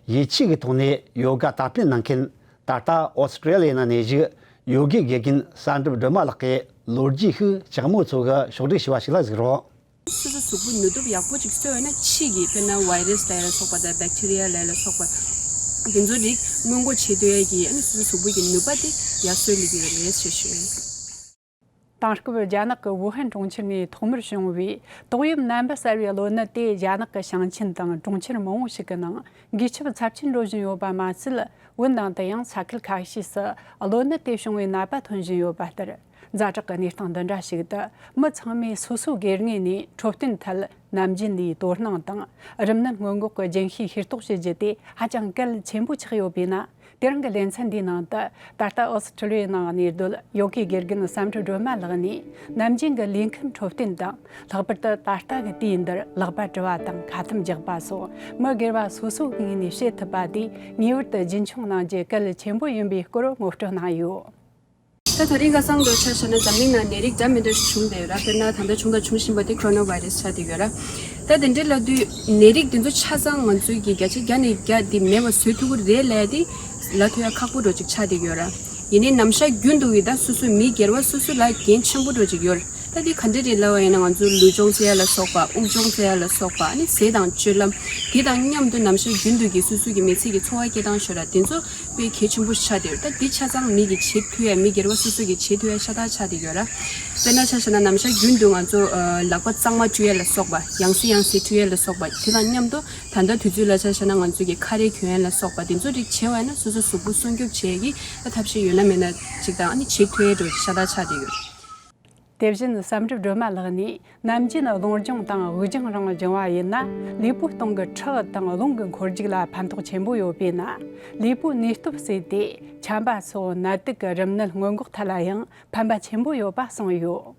ཡིད་ཆེས་ཀྱི་ཐོག་ནས་ཡོ་ག་དར་སྤེལ་གནང་མཁན། ད་ལྟ་ཨོ་སི་ཀྲེ་ལི་ཡ་ནང་གནས་བཞུགས་ཡོ་གའི་དགེ་རྒན་བསམ་གྲུབ་སྒྲོལ་མ་ལགས་ཀྱི་ལོ་རྒྱུས་ཤིག་ལྕགས་མོ་ཚོ་གིས་ཕྱོགས་བསྒྲིགས་ཞུས་པ་ཞིག་ལ་གཟིགས་རོགས། སོ་སོ་གཟུགས་པོ་ནུས་སྟོབས་ཡག་པོ་ཅིག་གསོ་བ་ན། ཕྱི་གི་དཔེར་ན་བྷའི་རེས་ལ་ལ་སོགས་པ་དང་བེག་ཊི་རི་ཡ་ལ་ལ་སོགས་པ་དེ་ཚོ་རིགས་སྔོན་འགོག་བྱེད་ཐུབ་ཡས་ཀྱི། ཨ་ནི་སོ་སོ་གཟུགས་པོ་གི་ནུས་པ་དེ་ཡར་གསོ་སླེབས་ཀྱི་ཡོད་རེད་ཞེས་ཞུ། དེང་སྐབས་རྒྱ་ནག་གི་ཝུ་ཧན་གྲོང་ཁྱེར་ནས་ཐོག་མར་བྱུང་བའི་ཏོག་དབྱིབས་ནད་འབུ་གསར་བའི་གློ་ནད་དེ་རྒྱ་ནག་གི་ཞིང་ཆེན་དང་གྲོང་ཁྱེར་མང་བོ་ཞིག་གི་ནང་འགོས་ཁྱབ་ཚབས་ཆེན་འགྲོ་བཞིན་ཡོད་པ་མ་ཟད། བོད་ནང་དུ་ཡང་ས་ཁུལ་ཁ་ཤས་སུ་གློ་ནད་དེ་བྱུང་བའི་ནད་པ་ཐོན་བཞིན་ཡོད་པ་ལྟར། ཛ་དྲག་གི་གནས་སྟངས་འདི་འདྲ་ཞིག་ཏུ། མི་ཚང་མས་སོ་སོའི་སྒེར་ངོས་ནས་འཕྲོད་བསྟེན་ཐད་ནམ་རྒྱུན་ལས་དོ་སྣང་དང་། རིམས་ནད་སྔོན་འགོག་གི་རྒྱུན་ཤེས་ཤེས་རྟོགས་བྱེད་རྒྱུ་དེ་ཧ་ཅང་གལ་ཆེན་པོ་ཆགས་ཡོད་པས་ན། དེ་རིང་གི་ལེ་ཚན་འདིའི་ནང་དུ། ད་ལྟ་ཨོ་སི་ཀྲི་ལི་ཡའི་ནང་གནས་སྡོད་ཡོ་གའི་དགེ་རྒན་བསམ་གྲུབ་སྒྲོལ་མ་ལགས་ནས། ནམ་རྒྱུན་གྱི་ལུས་ཁམས་འཕྲོད་བསྟེན་དང་། ལྷག་པར་དུ་ད་ལྟ་གི་དུས་འདིར་ལག་པ་བཀྲུ་བ་དང་ཁ་ཐུམ་རྒྱག་པ་སོགས། མི་སྒེར་བ་སོ་སོའི་ངོས་ནས་བྱེད་ཐུབ་པ་དེ་ངེས་པར་དུ་རྒྱུན་འཁྱོངས་གནང་རྒྱུ་གལ་ཆེན་པོ་ཡིན་པའི་སྐོར་ངོ་སྤྲོད་གནང་ཡོད། ད་དེ་རིང་ཁ་སང་དུ་ཆ་བཞག་ན་འཛམ་གླིང་ནང་ནད་རིགས་འདྲ་མི་འདྲ་ཞིག་བྱུང་བསྡད་ཡོད་ར། དཔེར་ན་ད་ལྟ་བྱུང་དང་འབྱུང་བཞིན་པ་དེ་ཁོ་རོ་ན་བྷའི་རེས་ཆགས་བསྡད་ཡོད་ར། ད་དེ་འདྲའི་ལབ་དུས་ནད་རིགས་དེ་ཚོ་ཆ་ཚང་ང་ཚོའི་གི་བརྒྱ་ཆ་བརྒྱ་ནས་བརྒྱ་དེ་མེད་པ་བཟོ་ཐུབ་ཀྱི་རེད་ལབ་ཡ་དེ་ལབ་ཐུབ་ཡ་ཁག་པོ་འདྲ་ཅིག་ཆགས་བསྡད་ཡོད་ར། ཡིན་ནའི་ནམ་ཞག་རྒྱུན་དུ་གི་ད་སོ་སོའི་མི་སྒེར་བ་སོ་སོ་ལ་འགན་ཆེན་པོ་འདྲ་ཅིག་ཡོད་ར། ད་དེ་ག་འདྲ་རེད་ལབ་པ་ཡིན་ན། ང་ཚོ་ལུས་སྦྱོང་ཟེར་ཡ་ལ་སོགས་པ། དབུགས་སྦྱོང་ཟེར་ཡ་ལ་སོགས་པ། ཨ་ནི་ཟས་དང་སྤྱོད་ལམ། དེ་དང་མཉམ་དུ་ནམ་ཞག་རྒྱུན་དུ་གི་སོ་སོ་གི་མི་ཚེ་གི་འཚོ་བ་སྐྱེལ་སྟངས་ཤོད་ར། དེ་ཚོ་དཔེ་གལ་ཆེན་པོ་ཆགས་བསྡད་ཡོད། ད་འདི་ཆ་ཚང་མི་གིས་བྱེད་ཐུབ་ཡ། མི་སྒེར་བ་སོ་སོ་གིས་བྱེད་ཐུབ་ཡ་ཤ་སྟག་ཆགས་བསྡད་ཡོད་ར། དཔེར་ན་ཆ་བཞག་ན་ནམ་ཞག་རྒྱུན་དུ་ང་ཚོ་ཨ་ལག་པ་གཙང་མ་བཀྲུ་ཡ་ལ་སོགས་པ། ཡང་སེ་ཡང་སེ་བཀྲུ་ཡ་ལ་སོགས་པ། དེ་དང་མཉམ་དུ་ད་ལྟ་དུས་ཚོད་ལ་ཆ་བཞག་ན་ང་ཚོ་གི་ཁ་རས་གྱོན་ཡ་ལ་སོགས་པ། དེ་ཚོ་རིགས་བྱས་པ་ཡིན་ན་སོ་སོ་གཟུགས་པོ་སྲུང་སྐྱོབ་བྱེད་ཡ་གི་ཐབས་ཤེས་ཡོད་ན་མེད་ན་ཅིག་དང་། ཨ་ནི་བྱེད་ཐུབ་ཡ་འདྲ་ཤ་སྟག་ཆགས་བསྡད་ཡོད། དེ་བཞིན་བསམ་གྲུབ་སྒྲོལ་མ་ལགས་ནས། ནམ་རྒྱུན་རླུང་སྦྱོང་དང་དབུགས་སྦྱོང་རང་སྦྱོང་བ་ཡིན་ན། ལུས་པོའི་སྟེང་གི་ཁྲག་དང་རླུང་གི་འཁོར་རྒྱུག་ལ་ཕན་ཐོགས་ཆེན་པོ་ཡོད་པས་ན། ལུས་པོའི་ནུས་སྟོབས་བསྲེས་ཏེ། ཆམ་པ་སོགས་ནད་དུག་གི་རིམས་ནད་སྔོན་འགོག་ཐད་ལ་ཡང་ཕན་པ་ཆེན་པོ་ཡོད་པ་གསུངས་ཡོད།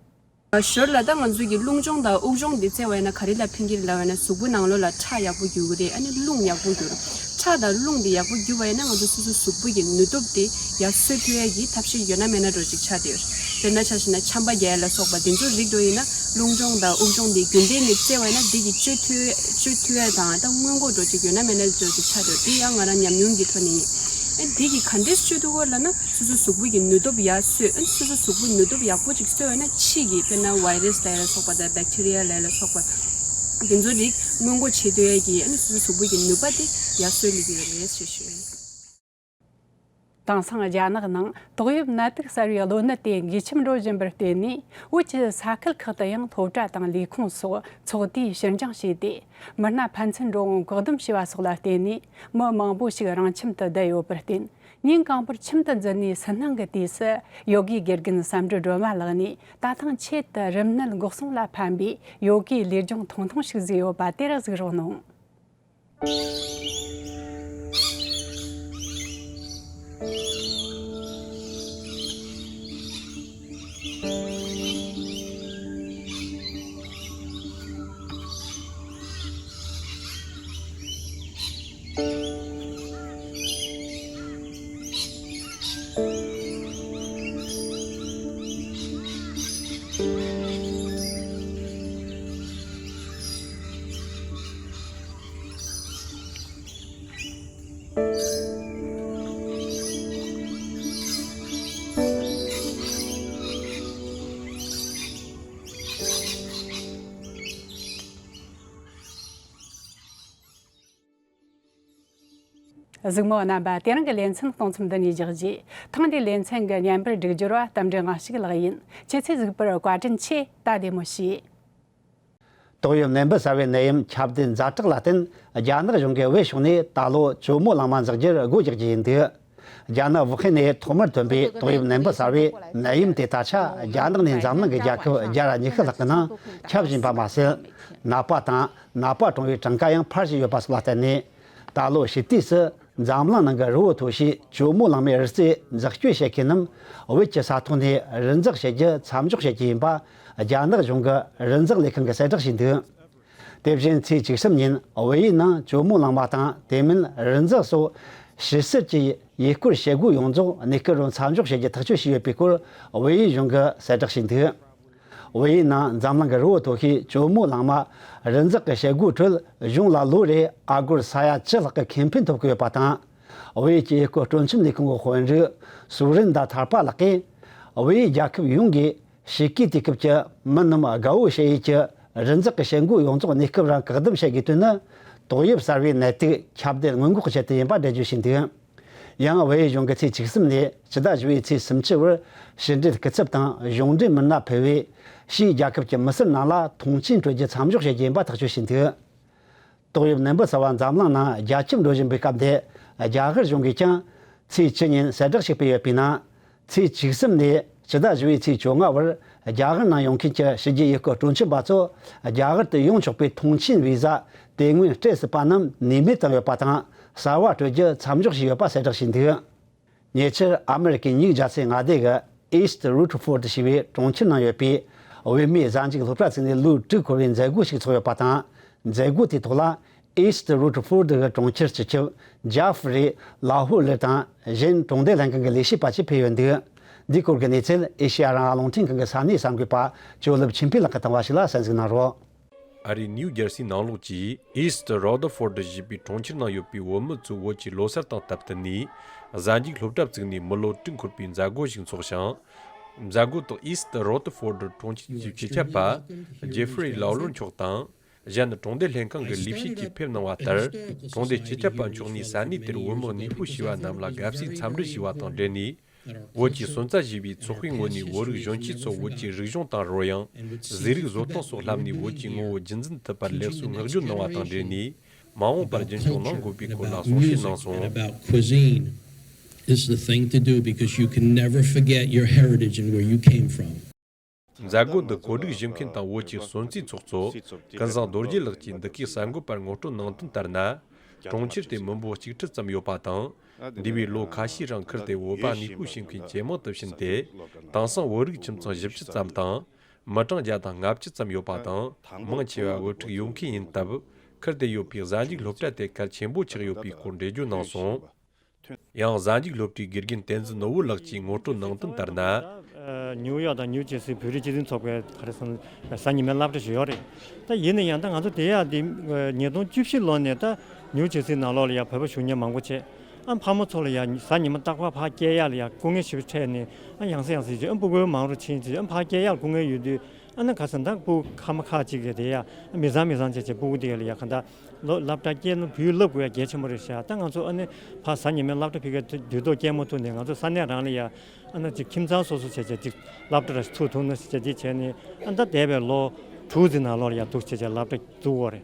ཞོར་ལ་ད་ང་ཚོས་ཀྱི་རླུང་སྦྱོང་དང་དབུགས་སྦྱོང་འདི་རྩེ་བ་ཡིན་ན་ག་རེ་ལ་ཕན་གྱི་ལབ་ཡིན་ན། གཟུགས་པོ་ནང་ལོགས་ལ་ཁྲག་ཡག་པོ་རྒྱུག་གི་རེད། ཨ་ནི་རླུང་ཡག་པོ་རྒྱུག། ཁྲག་དང་རླུང་འདི་ཡག་པོ་རྒྱུག་པ་ཡིན་ན་ང་ཚོ་སོ་སོ་གཟུགས་པོ་གི་ནུས་སྟོབས་དེ་ཡར་གསོ་ཐུབ་ཡ་གི་ཐབས་ཤེས་ཡོད་ན་མེད་ན་འདྲ་ཅིག་ཆགས་བསྡད་ཡོད། དཔེར་ན་ཆ་བཞག་ན་ཆམ་པ་རྒྱག་ཡ་ལ་སོགས་པ་འདི་ཚོ་རིགས་འདྲ་ཡིན་ན། རླུང་སྦྱོང་དང་དབུགས་སྦྱོང་འདི་རྒྱུན་ལྡན་ནས་རྩེ་བ་ཡིན་ན་འདི་གི་བཅོས་ཐུབ་བཅོས་ཐུབ་ཡ་དང་། ད་སྔོན་འགོག་འདྲ་ཅིག་ཡོད་ན་མེད་ན་འདྲ་ཅིག་ཆགས་བསྡད་ཡོད། འདི་ཡང་ང་རང་ཉམས་མྱོང་གི་ཐོག་ནས་ཡིན། ཨ་འདི་གི་ག་འདྲས་བཅོས་ཐུབ་ཀྱི་ལབ་ན། སོ་སོ་གཟུགས་པོ་གི་ནུས་སྟོབས་ཡར་གསོས། ཨ་སོ་སོ་གཟུགས་པོ་ནུས་སྟོབས་ཡག་པོ་ཅིག་གསོས་པ་ན་ཕྱི་གི་དཔེར་ན་བྷའི་རེས་ལ་ལ་སོགས་པ་དང་བེག་ཊི་རི་ཡ་ལ་ལ་སོགས་པ་དེ་ཚོ་རིགས་སྔོན་འགོག་བྱེད་ཐུབ་ཡ་གི། ཨ་ནི་སོ་སོ་གཟུགས་པོ་གི་ནུས་པ་དེ་ཡར་གསོས་ལེ་གི་ཡོད་རེད་ཞེས་ཞུ། དེང་སང་རྒྱ་ནག་ནང་ཏོག་དབྱིབས་ནད་དུག་གསར་བའི་གློ་ནད་དེ་འགོས་ཁྱབ་འགྲོ་བཞིན་པར་བརྟེན་ནས། བོད་ཀྱི་ས་ཁུལ་ཁག་ཏུ་ཡང་སློབ་གྲྭ་དང་ལས་ཁུངས་སོགས་ཚོགས་དུས་ཕྱིར་འགྱངས་བྱས་ཏེ། མི་སྣ་ཕན་ཚུན་འགྲོ་འོང་བཀག་སྡོམ་བྱས་པ་སོགས་ལ་བརྟེན་ནས། མི་མང་པོ་ཞིག་རང་ཁྱིམ་དུ་བསྡད་ཡོད་པར་བརྟེན། ཉིན་གང་པོར་ཁྱིམ་དུ་འཛུལ་ནས་སུན་སྣང་གི་དུས་སུ། ཡོ་གའི་དགེ་རྒན་བསམ་འགྲུབ་སྒྲོལ་མ་ལགས་ནས་ད་ཐེངས་ཆེད་དུ་རིམས་ནད་འགོག་སྲུང་ལ་ཕན་པའི་ཡོ་གའི་ལས་སྦྱོང་ཐུང་ཐུང་ཞིག་བཟོས་ཡོད་པ་དེར་གཟིགས་རོགས་གནང་། གཟིགས་མོ་རྣམ་པ། དེ་རིང་གི་ལེ་ཚན་གཏོང་མཚམས་འདི་ནས་རྒྱག་རྗེས། ཐེངས་འདིའི་ལེ་ཚན་གྱི་བརྙན་པར་སྒྲིག་སྦྱོར་བ་རྟ་མགྲིན་དབང་ཕྱུག་ལགས་ཡིན། ཁྱེད་ཚོས་གཟིགས་པར་བཀའ་དྲིན་ཆེ། ད་བདེ་མོ་བྱོས། ཏོག་དབྱིབས་ནད་འབུ་གསར་བའི་ནད་ཡམས་ཁྱབ་གདལ་ཛ་དྲག་ལ་བརྟེན། རྒྱ་ནག་གཞུང་གིས་བོད་ཕྱོགས་ནས་ད་ལོ་ཇོ་མོ་གླང་མ་འཛེགས་རྒྱུར་སྒོ་རྒྱག་རྒྱུ་ཡིན་འདུག་རྒྱ་ནག་ཝུ་ཧན་ནས་ཐོག་མར་ཐོན་པའི་ཏོག་དབྱིབས་ནད་འབུ་གསར་བའི་ནད་ཡམས་དེ་ད་ཆ་རྒྱ་ནག་ནས་འཛམ་གླིང་གི་རྒྱལ་ཁབ་བརྒྱ་དང་ཉི་ཤུ་ལྷག་གི་ནང་ཁྱབ་བཞིན་པ་མ་ཟད། ནད་པ་དང་ནད་པ་གྲོངས་པའི་གྲངས་ཀ་ཡང་འཕར་བཞིན་ཡོད་པ་སོགས་ལ་བརྟེན་ནས། ད་ལོ་ཕྱི་དུས་སུ་འཛམ་གླིང་ནང་གི་རི་བོ་མཐོ་ཤོས་ཇོ་མོ་གླང་མའི་རི་རྩེ་འཛེག་བཅོས་བྱེད་མཁན་རྣམས་བོད་ཀྱི་ས་ཐོག་ནས་རི་འཛེག་བྱེད་རྒྱུ་མཚམས་འཇོག་བྱེད་ཀྱི་ཡིན་པ། རྒྱ་ནག་གཞུང་གི་རི་འཛེག་ལས་ཁུངས་ཀྱིས་གསལ་བསྒྲགས་བྱས་འདུག་དེ་བཞིན་ཚེས་བཅུ་གསུམ་ཉིན་བལ་ཡུལ་ནང་ཇོ་མོ་གླང་མ་དང་དེ་མིན་རི་འཛེག་སོགས་ཕྱི་བསིལ་གྱི་ཡུལ་སྐོར་བྱེད་སྒོ་ཡོངས་རྫོགས་གནས་སྐབས་རིང་མཚམས་འཇོག་བྱེད་རྒྱུ་ཐག་གཅོད་བྱས་ཡོད་པའི་སྐོར་བལ་ཡུལ་གཞུང་གིས་གསལ་བསྒྲགས་བྱས་འདུག་བལ་ཡུལ་ནང་འཛམ་གླིང་གི་རི་བོ་མཐོ་ཤོས་ཇོ་མོ་གླང་མ་རི་འཛེག་གི་བྱེད་སྒོའི་ཁྲོད་གཞུང་ལ་ལོ་རེ་ཨ་སྒོར་ས་ཡ་བཅུ་ལྷག་གི་ཁེ་ཕན་ཐོབ་ཀྱི་ཡོད་པ་དང་། བལ་ཡུལ་གྱི་ཡུལ་སྐོར་སྤྲོ་འཆམ་ལས་ཁུངས་ཀྱི་དཔོན་རིགས་སུ་རིན་དཱ་ཐར་པ་ལགས་ཀྱིས། བལ་ཡུལ་རྒྱལ་ཁབ་ཡོངས་ཀྱིས་དཔྱིད་ཀའི་དུས་སྐབས་ཀྱི་མི་རྣམས་དགའ་བོ་བྱེད་ཡུལ་གྱི་རི་འཛེག་གི་བྱེད་སྒོ་ཡོངས་རྫོགས་གནས་སྐབས་རིང་བཀག་སྡོམ་བྱེད་དགོས་དོན་ནི། ཏོག་དབྱིབས་གསར་བའི་ནད་དུག་ཁྱབ་གདལ་སྔོན་འགོག་ཆེད་དུ་ཡིན་པ་འགྲེལ་བརྗོད་བྱས་འདུག་ཡང་བལ་ཡུལ་གཞུང་གིས་ཚེས་བཅུ་གསུམ་ནས་ཕྱི་ཟླ་བཞི་པའི་ཚེས་སུམ་ཅུ་བར་ཕྱི་འབྲེལ་སྐུ་ཚབ་དང་གཞུང་འབྲེལ་མི་སྣ་ཕུད་པའི་ཕྱིའི་རྒྱལ་ཁབ་ཀྱི་མི་སེར་རྣམས་ལ་ཐོངས་མཆན་སྤྲོད་རྒྱུ་མཚམས་འཇོག་བྱེད་རྒྱུ་ཡིན་པ་ཐག་གཅོད་བྱས་འདུག་ཏོག་དབྱིབས་ནད་འབུ་གསར་བ་འཛམ་གླིང་ནང་རྒྱ་ཁྱབ་འགྲོ་བཞིན་པའི་སྐབས་འདིར། རྒྱ་གར་གཞུང་གིས་ཀྱང་ཚེས་བཅུ་ཉིན་གསལ་བསྒྲགས་ཤིག་སྤེལ་ཡོད་པའི་ནང་། ཚེས་བཅུ་གསུམ་ནས་ཕྱི་ཟླ་བཞི་པའི་ཚེས་བཅོ་ལྔ་བར་རྒྱ་གར་ནང་ཡོང་མཁན་གྱི་ཕྱི་རྒྱལ་ཡུལ་སྐོར་སྤྲོ་འཆམ་པ་ཚོ་རྒྱ་གར་དུ་ཡོང་ཆོག་པའི་ཐོངས་མཆན་བི་ཟ་དེ་སྔོན་སྤྲད་ཟིན་པ་རྣམས་ནུས་མེད་བཏང་ཡོད་པ་དང་། གསར་བ་སྤྲོད་རྒྱུ་མཚམས་འཇོག་བྱས་ཡོད་པ་གསལ་བསྒྲགས་བྱས་འདུག་ཉེ་ཆར་ཨ་མེ་རི་ཀའི་ཉིའུ་ཇར་སི་མངའ་སྡེ་གི་ཨིསྟ་རུ་ཐར་ཕོར་ཌི་ཞེས་པའི་གྲོང་ཁྱེར་ནང་ཡོད་པའི་བོད་མིའི་གཟའ་མཇུག་སློབ་གྲྭ་བཙུགས་ནས་ལོ་དྲུག་འཁོར་བའི་མཛད་སྒོ་ཞིག་ཚོགས་ཡོད་པ་དང་། མཛད་སྒོ་དེའི་ཐོག་ལ་ཨིསྟ་རུ་ཐར་ཕོར་ཌི་གི་གྲོང་ཁྱེར་སྤྱི་ཁྱབ་ཇཱ་ཧྥི་རི་ལ་ཧོ་ལེར་དང་གཞན་གྲོང་སྡེ་ལྷན་ཁང་གི་ལས་བྱེད་པ་བཅས་ཕེབས་ཡོད་འདུག་འདིའི་སྐོར་གྱི་གནས་ཚུལ་ཨེ་ཤེ་ཡ་རང་དབང་རླུང་འཕྲིན་ཁང་གི་ས་གནས་གསར་འགོད་པ་ཇོ་ལེབ་ཆོས་འཕེལ་ལགས་ཀྱིས་བཏང་བ་ཞིག་ལ་གསན་གཟིགས་གནང་རོགས། ཨ་རིའི་ནིའུ་ཇར་སིའི་ནང་ལོགས་ཀྱི་ཨིསྟ་རོ་དར་ཕོར་ཌི་ཞེས་པའི་གྲོང་ཁྱེར་ནང་ཡོད་པའི་བོད་མི་ཚོས་བོད་ཀྱི་ལོ་གསར་དང་སྟབས་བསྟུན་ནས་གཟའ་མཇུག་སློབ་གྲྭ་བཙུགས་ནས་མི་ལོ་དྲུག་འཁོར་བའི་མཛད་སྒོ་ཞིག་འཚོགས་ཤིང་། མཛད་སྒོ་དག་ཨིསྟ་རོ་དར་ཕོར་ཌི་གྲོང་ཁྱེར་གྱི་སྤྱི་ཁྱབ་པ་ཇེ་ཧྥི་རི་ལའོ་ལོར་མཆོག་དང་། གཞན་གྲོང་སྡེ་ལྷན་ཁང་གི་ལས་བྱེད་ཀྱིས་ཕེབས་གནང་བ་ལྟར། གྲོང་སྡེ་སྤྱི་ཁྱབ་པ་མཆོག་ནས་ས་གནས་དེར་བོད་མི་གནས་སྤོ་བྱས་པ་རྣམས་ལ་དགའ་བསུའི་འཚམས་འདྲི་ཞུས་པ་དང་འབྲེལ་ནས། བོད་ཀྱི་སོན་རྩ་ཞེས་པའི་ཚོགས་པའི་ངོས་ནས་བོད་རིགས་གཞོན་སྐྱེས་ཚོར་བོད་ཀྱི་རིག་གཞུང་དང་རོལ་དབྱངས། ཟས་རིགས་བཟོ་སྟངས་སོགས་བསླབས་ནས་བོད་ཀྱི་ངོ་བོ་རྒྱུན་འཛིན་ཐུབ་པར་ལེགས་སོའི་བསྔགས་བརྗོད་གནང་བ་དང་འབྲེལ་ནས། མ་འོངས་པར་རྒྱུན་འཁྱོངས་གནང་དགོས་པའི་སྐོར་ལ་གསུང་བཤད་གནང་སོང་། About cuisine is the thing to do because you can never forget your heritage and where you came from. མཛད་སྒོ་འདི་གོ་སྒྲིག་ཞུ་མཁན་དང་བོད་ཀྱི་སོན་རྩའི་ཚོགས་གཙོ་ཀུན་བཟང་རྡོ་རྗེ་ལགས་ཀྱིས་འདི་གའི་གསར་འགོད་པར་ངོ་སྤྲོད་གནང་དོན་ལྟར་ན། གྲོང་ཁྱེར་དེ་མི་འབོར་གཅིག་ཁྲི་ཙམ་ཡོད་པ་དང་། འདས་པའི་ལོ་ཁ་ཤས་རིང་ཁུལ་དེ་བོད་པ་གནས་སྤོ་བྱེད་མཁན་ཇེ་མང་དུ་ཕྱིན་ཏེ། དེང་སང་བོད་རིགས་ཁྱིམ་ཚང་བཞི་བཅུ་ཙམ་དང་། མི་གྲངས་བརྒྱ་དང་ལྔ་བཅུ་ཙམ་ཡོད་པ་དང་། མང་ཆེ་བ་བོད་ཕྲུག་ཡོད་མཁན་ཡིན་སྟབས། ཁུལ་དེ་ཡོད་པའི་གཟའ་མཇུག་སློབ་གྲྭ་དེ་གལ་ཆེན་པོ་ཆགས་ཡོད་པའི་སྐོར་འགྲེལ་བརྗོད་གནང་སོང་། ཡང་གཟའ་མཇུག་སློབ་གྲྭའི་དགེ་རྒན་བསྟན་འཛིན་ནོར་བུ་ལགས་ཀྱིས་ངོ་སྤྲོད་གནང་དོན་ལྟར་ན། ནིའུ་ཡོག་དང་ནིའུ་ཇར་སིའི་བོད་རིགས་སྤྱི་མཐུན་ཚོགས་པའི་ག་རེ་ཟེར་ན་གཟའ་ཉི་མའི་སློབ་གྲྭ་ཞིག་ཡོད་རེད། ད་ཡིན་ན་ཡང་ད་ང་ཚོ་དེ་ཡག་འདི་ཉིས་སྟོང་བཅུ་བཞི་ལོ་ནས་ད་ནིའུ་ཇར་སིའི་ནང་ལོགས་ལ་ཡང་བོད་པ་ཞུགས་མཁན་མང་པོ་བྱས། ཨ་ཕ་མ་ཚོ་ལ་ཡང་གཟའ་ཉི་མ་རྟག་པར་ཕར་སྐྱེལ་ཡག་ལ་ཡང་སྐུ་ངལ་ཞེ་པོ་འཕྲད་ནས། ཨ་ཡང་སེ་ཡང་སེ་བྱས། ཨ་སྤུ་གུ་མང་རུ་ཕྱིན་བྱས། ཨ་ཕར་སྐྱེལ་ཡག་ལ་སྐུ་ངལ་ཡོད་དུས། ཨ་ནི་ཁ་སང་ད་སྤུ་གུ་ཁ་མ་ཁ་ཅིག་གི་དེ་ཡ་མི་ཚང་མི་ཚང་བྱས་བྱས་སྤུ་གུ་དེ་ཡ་ལ་ཡ་ག་ད་ལོ་སློབ་གྲྭ་སྐྱེལ་ན་བོད་ཡིག་བསླབ་དགོས་ཡ་གལ་ཆེན་པོ་རེད་ཤག་ད་ང་ཚོ་ཨ་ནི་ཕ་གཟའ་ཉི་མའི་སློབ་གྲྭ་ཕ་གི་དུས་ཐོག་སྐྱེལ་མ་ཐུབ་ནས་ང་ཚོ་ས་གནས་རང་ལ་ཡ་ཨ་ནི་ཅིག་ཁྱིམ་ཚང་སོ་སོ་བྱས་བྱས་ཅིག་སློབ་གྲྭ་ར་ཚུགས་ཐུབ་ན་ཟེར་བྱས་དེ་བྱས་ནས་ཨ་ད་འདས་པའི་ལོ་དྲུག་ཙམ་ནང་ལོགས་ལ་ཡ་འདུག་བྱས་བྱས་སློབ་གྲྭ་བཙུགས་པ་རེད།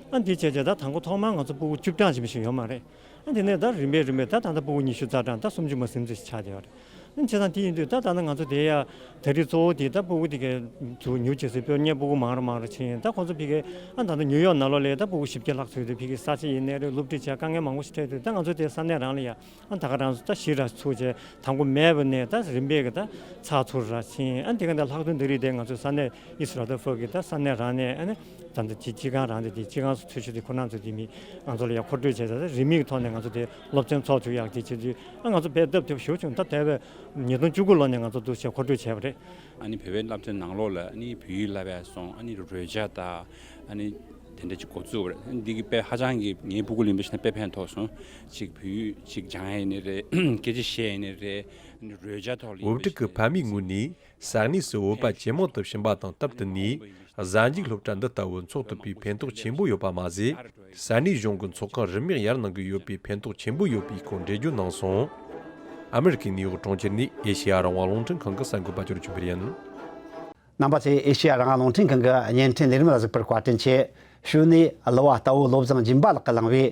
ཨ་འདི་བྱས་བྱས་ད་དང་པོ་ཐོག་མར་ང་ཚོ་སྤུ་གུ་བཅུ་གྲངས་ཅིག་མ་གཏོགས་ཡོད་མ་རེད། ཨ་དེ་ནས་ད་རིམ་པས་རིམ་པས་ད་ད་ལྟ་སྤུ་གུ་ཉི་ཤུ་རྩ་གྲངས་ད་སུམ་ཅུ་མ་ཟིན་ཙམ་ཞིག་ཆགས་བསྡད་ཡོད་རེད། ཨ་བྱས་ཙང་དེ་ཡིན་དུས་ད་ད་ནི་ང་ཚོ་དེ་ཡ་ད་རེས་གཙོ་བོ་དེ་ད་སྤུ་གུ་དེ་གའི་ཚུར་ཉུལ་བྱེད་སའི་དཔོན་གཉེར་སྤུ་གུ་མང་རུ་མང་རུ་ཕྱིན། ད་ཁོང་ཚོ་ཕ་གི་ཨ་ད་ལྟ་ནིའུ་ཡོག་ནང་ལོགས་ལ་ད་སྤུ་གུ་བཞི་བརྒྱ་ལྷག་ཙམ་ཡོད་དུས་ཕ་གི་ས་ཆ་ཡིན་ནའི་རེད། སློབ་ཁྲིད་བྱས་དཀའ་ངལ་མང་པོ་ཞིག་འཕྲད་དུས་ད་ང་ཚོ་དེ་ས་གནས་རང་ལ་ཡ་ཨ་ད་ག་རང་ཚོ་ད་གཞི་ར་ཚུགས་བྱས་དང་པོ་མེད་པ་ནས་ད་རིམ་པས་གི་ད་ཚགས་ཚུད་ར་ཕྱིན། ཨ་དེ་ག་ད་ལྷག་དོན་འདི་རིགས་དེ་ང་ཚོ་ས་གནས་ཨིས་ར་ཏར་ཕོར་གི་ད་ས་གནས་རང་ནས་ཨ་ནི་ད་ལྟ་ཅི་སྤྱི་ཁང་རང་དེ་དེ་སྤྱི་ཁང་སུ་འཚོལ་ཞུ་དེ་ཁོ་རང་ཚོ་དེ་མི་ང་ཚོ་ལ་ཡ་མཁོ་སྤྲོད་བྱས་ད་རིན་མེད་ཐོག་ནས་ང་ཚོ་དེ་སློབ་ཚན་ཚོགས་ཆོག་ཡག་དེ་བྱེད་དུས་ཨ་ང་ཚོ་དཔེ་སྟབས་བདེ་པོ་ཞེ་པོ་བྱུང་། ད་དེ་བས་ཉིས་སྟོང་བཅུ་དགུ་ལོ་ནས་ང་ཚོ་འདུག་བྱས་མཁོ་སྤྲོད་བྱས་པ་རེད། ཨ་ནི་བོད་པའི་སློབ་ཚན་ནང་ལོགས་ལ་ཨ་ནི་བོད་ཡིག་བསླབ་ཡ་སོང་། ཨ་ནི་རོལ་ཆ་དང་ཨ་ནི་དེ་འདྲ་ཅིག་འགོ་བཙུགས་པ་རེད། ཨ་ནི་འདི་གི་དཔེ་ཧ་ཅང་གི་ངའི་སྤུ་གུ་ལ་ཡིན་པ་ཞིག་ན་དཔེ་ཕན་ཐོགས་སོང་། ཅིག་བོད་ཡིག་ཅིག་སྦྱང་ཡ་ཡིན་ནའི་རེད། སྐད་ཆ་བཤད་ཡ་ཡིན་ནའི་རེད། ཨ་ནི་རོལ་ཆ་ཐོག་ལ་ཡིན་བོད་པ་ཕྲུག་གི་ཕ་མའི་ངོས་ནས། ས་གནས་སུ་བོད་པ་ཇེ་མང་དུ་ཕྱིན་པ་དང་སྟབས་བསྟུན་ནས། གཟའ་མཇུག་སློབ་གྲྭ་འདི་ལྟ་བུ་འཚོགས་ཐུབ་པའི་ཕན་ཐོགས་ཆེན་པོ་ཡོད་པ་མ་ཟད། ས་གནས་གཞུང་གི་ཚོགས་ཁང་རིན་མེད་གཡར་གནང་གི་ཡོད་པའི་ཕན་ཐོགས་ཆེན་པོ་ཡོད་པའི་སྐོར་འགྲེལ་བརྗོད་གནང་སོང་། ཨ་མེ་རི་ཁའི་ནིའུ་ཡོག་གྲོང་ཁྱེར་ནས་ཨེ་ཤེ་ཡ་རང་དབང་རླུང་འཕྲིན་ཁང་གི་གསར་འགོད་པ་ཅོ་རི་ཆོས་འཕེལ་ཡིན། རྣམ་པ་ཚོས་ཨེ་ཤེ་ཡ་རང་དབང་རླུང་འཕྲིན་ཁང་གི་བརྙན་འཕྲིན་ལས་རིམ་ལ་གཟིགས་པར་བཀའ་དྲིན་ཆེ། གཞུག་ནས་གླུ་བ་རྟ་བོ་བློ་བཟང་སྦྱིན་པ་ལགས་ཀྱིས་བླངས་པའི་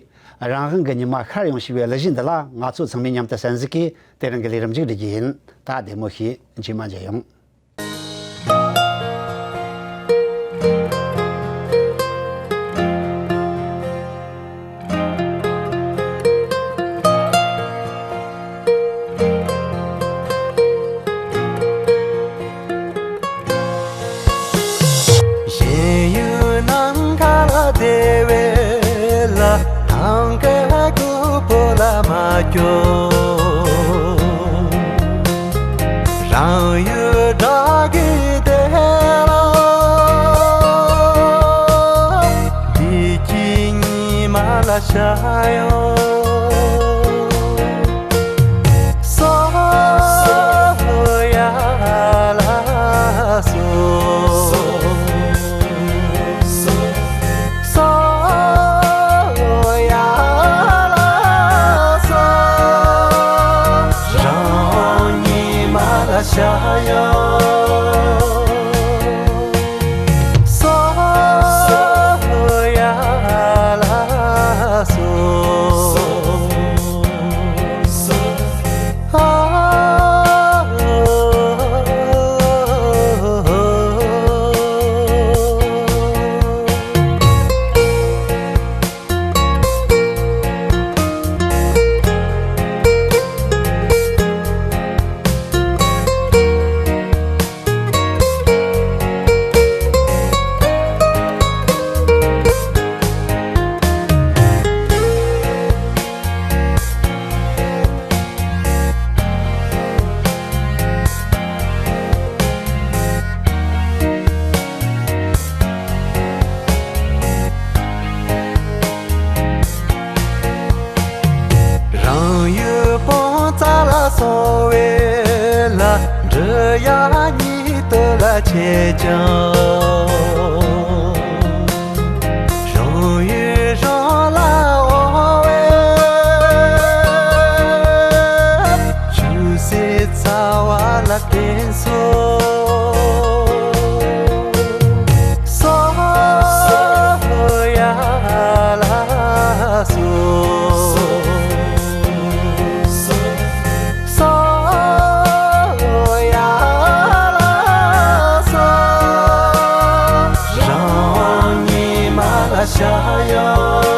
རང་དབང་གི་ཉི་མ་ཤར་ཡོང་ཞེས་པའི་གླུ་གཞས་འདི་ལ་ང་ཚོ་ཚང་མས་མཉམ་དུ་གསན་གཟིགས་ཀྱིས། དེ་རིང་གི་ལས་རིམ་མཇུག་སྒྲིལ་རྒྱུ་ཡིན། ད་བདེ་མོ་བྱོས། རྗེས་མ་མཇལ་ཡོང་། གཞན་ཡུལ་ནམ་མཁའ་ལ་བདེ་བའི་ལ། ཐང་ག་ཀུ་པོ་ལ་མ་སྐྱོ། རང་ཡུལ་དགྲ་གི་བདེ་ལ། བདེ་སྐྱིད་ཉི་མ་ལ་ཤར་ཡོང་། སོ་ཡ་ལ་སོ། སོ་ཡ་ལ་སོ། རང་ཉི་མ་ལ་ཤར་ཡོང་། སོ་ཡ་ལ་སོ། རང་ཡུལ་སྤང་རྩ་ལ་སོང་བའི་ལ། འབྲི་གཡག་ཉིད་དུ་ལ་ཆེ་ཀྱང་། རང་ཡུལ་རང་ལ་དབང་བའི། ཆུ་སྲིན་ཚ་བ་ལ་བརྟེན་སོང་། སོ་ཡ་ལ་སོ། སོ་ཡ་ལ་སོ། རང་ཉི་མ་ལ་ཤར་ཡོང་།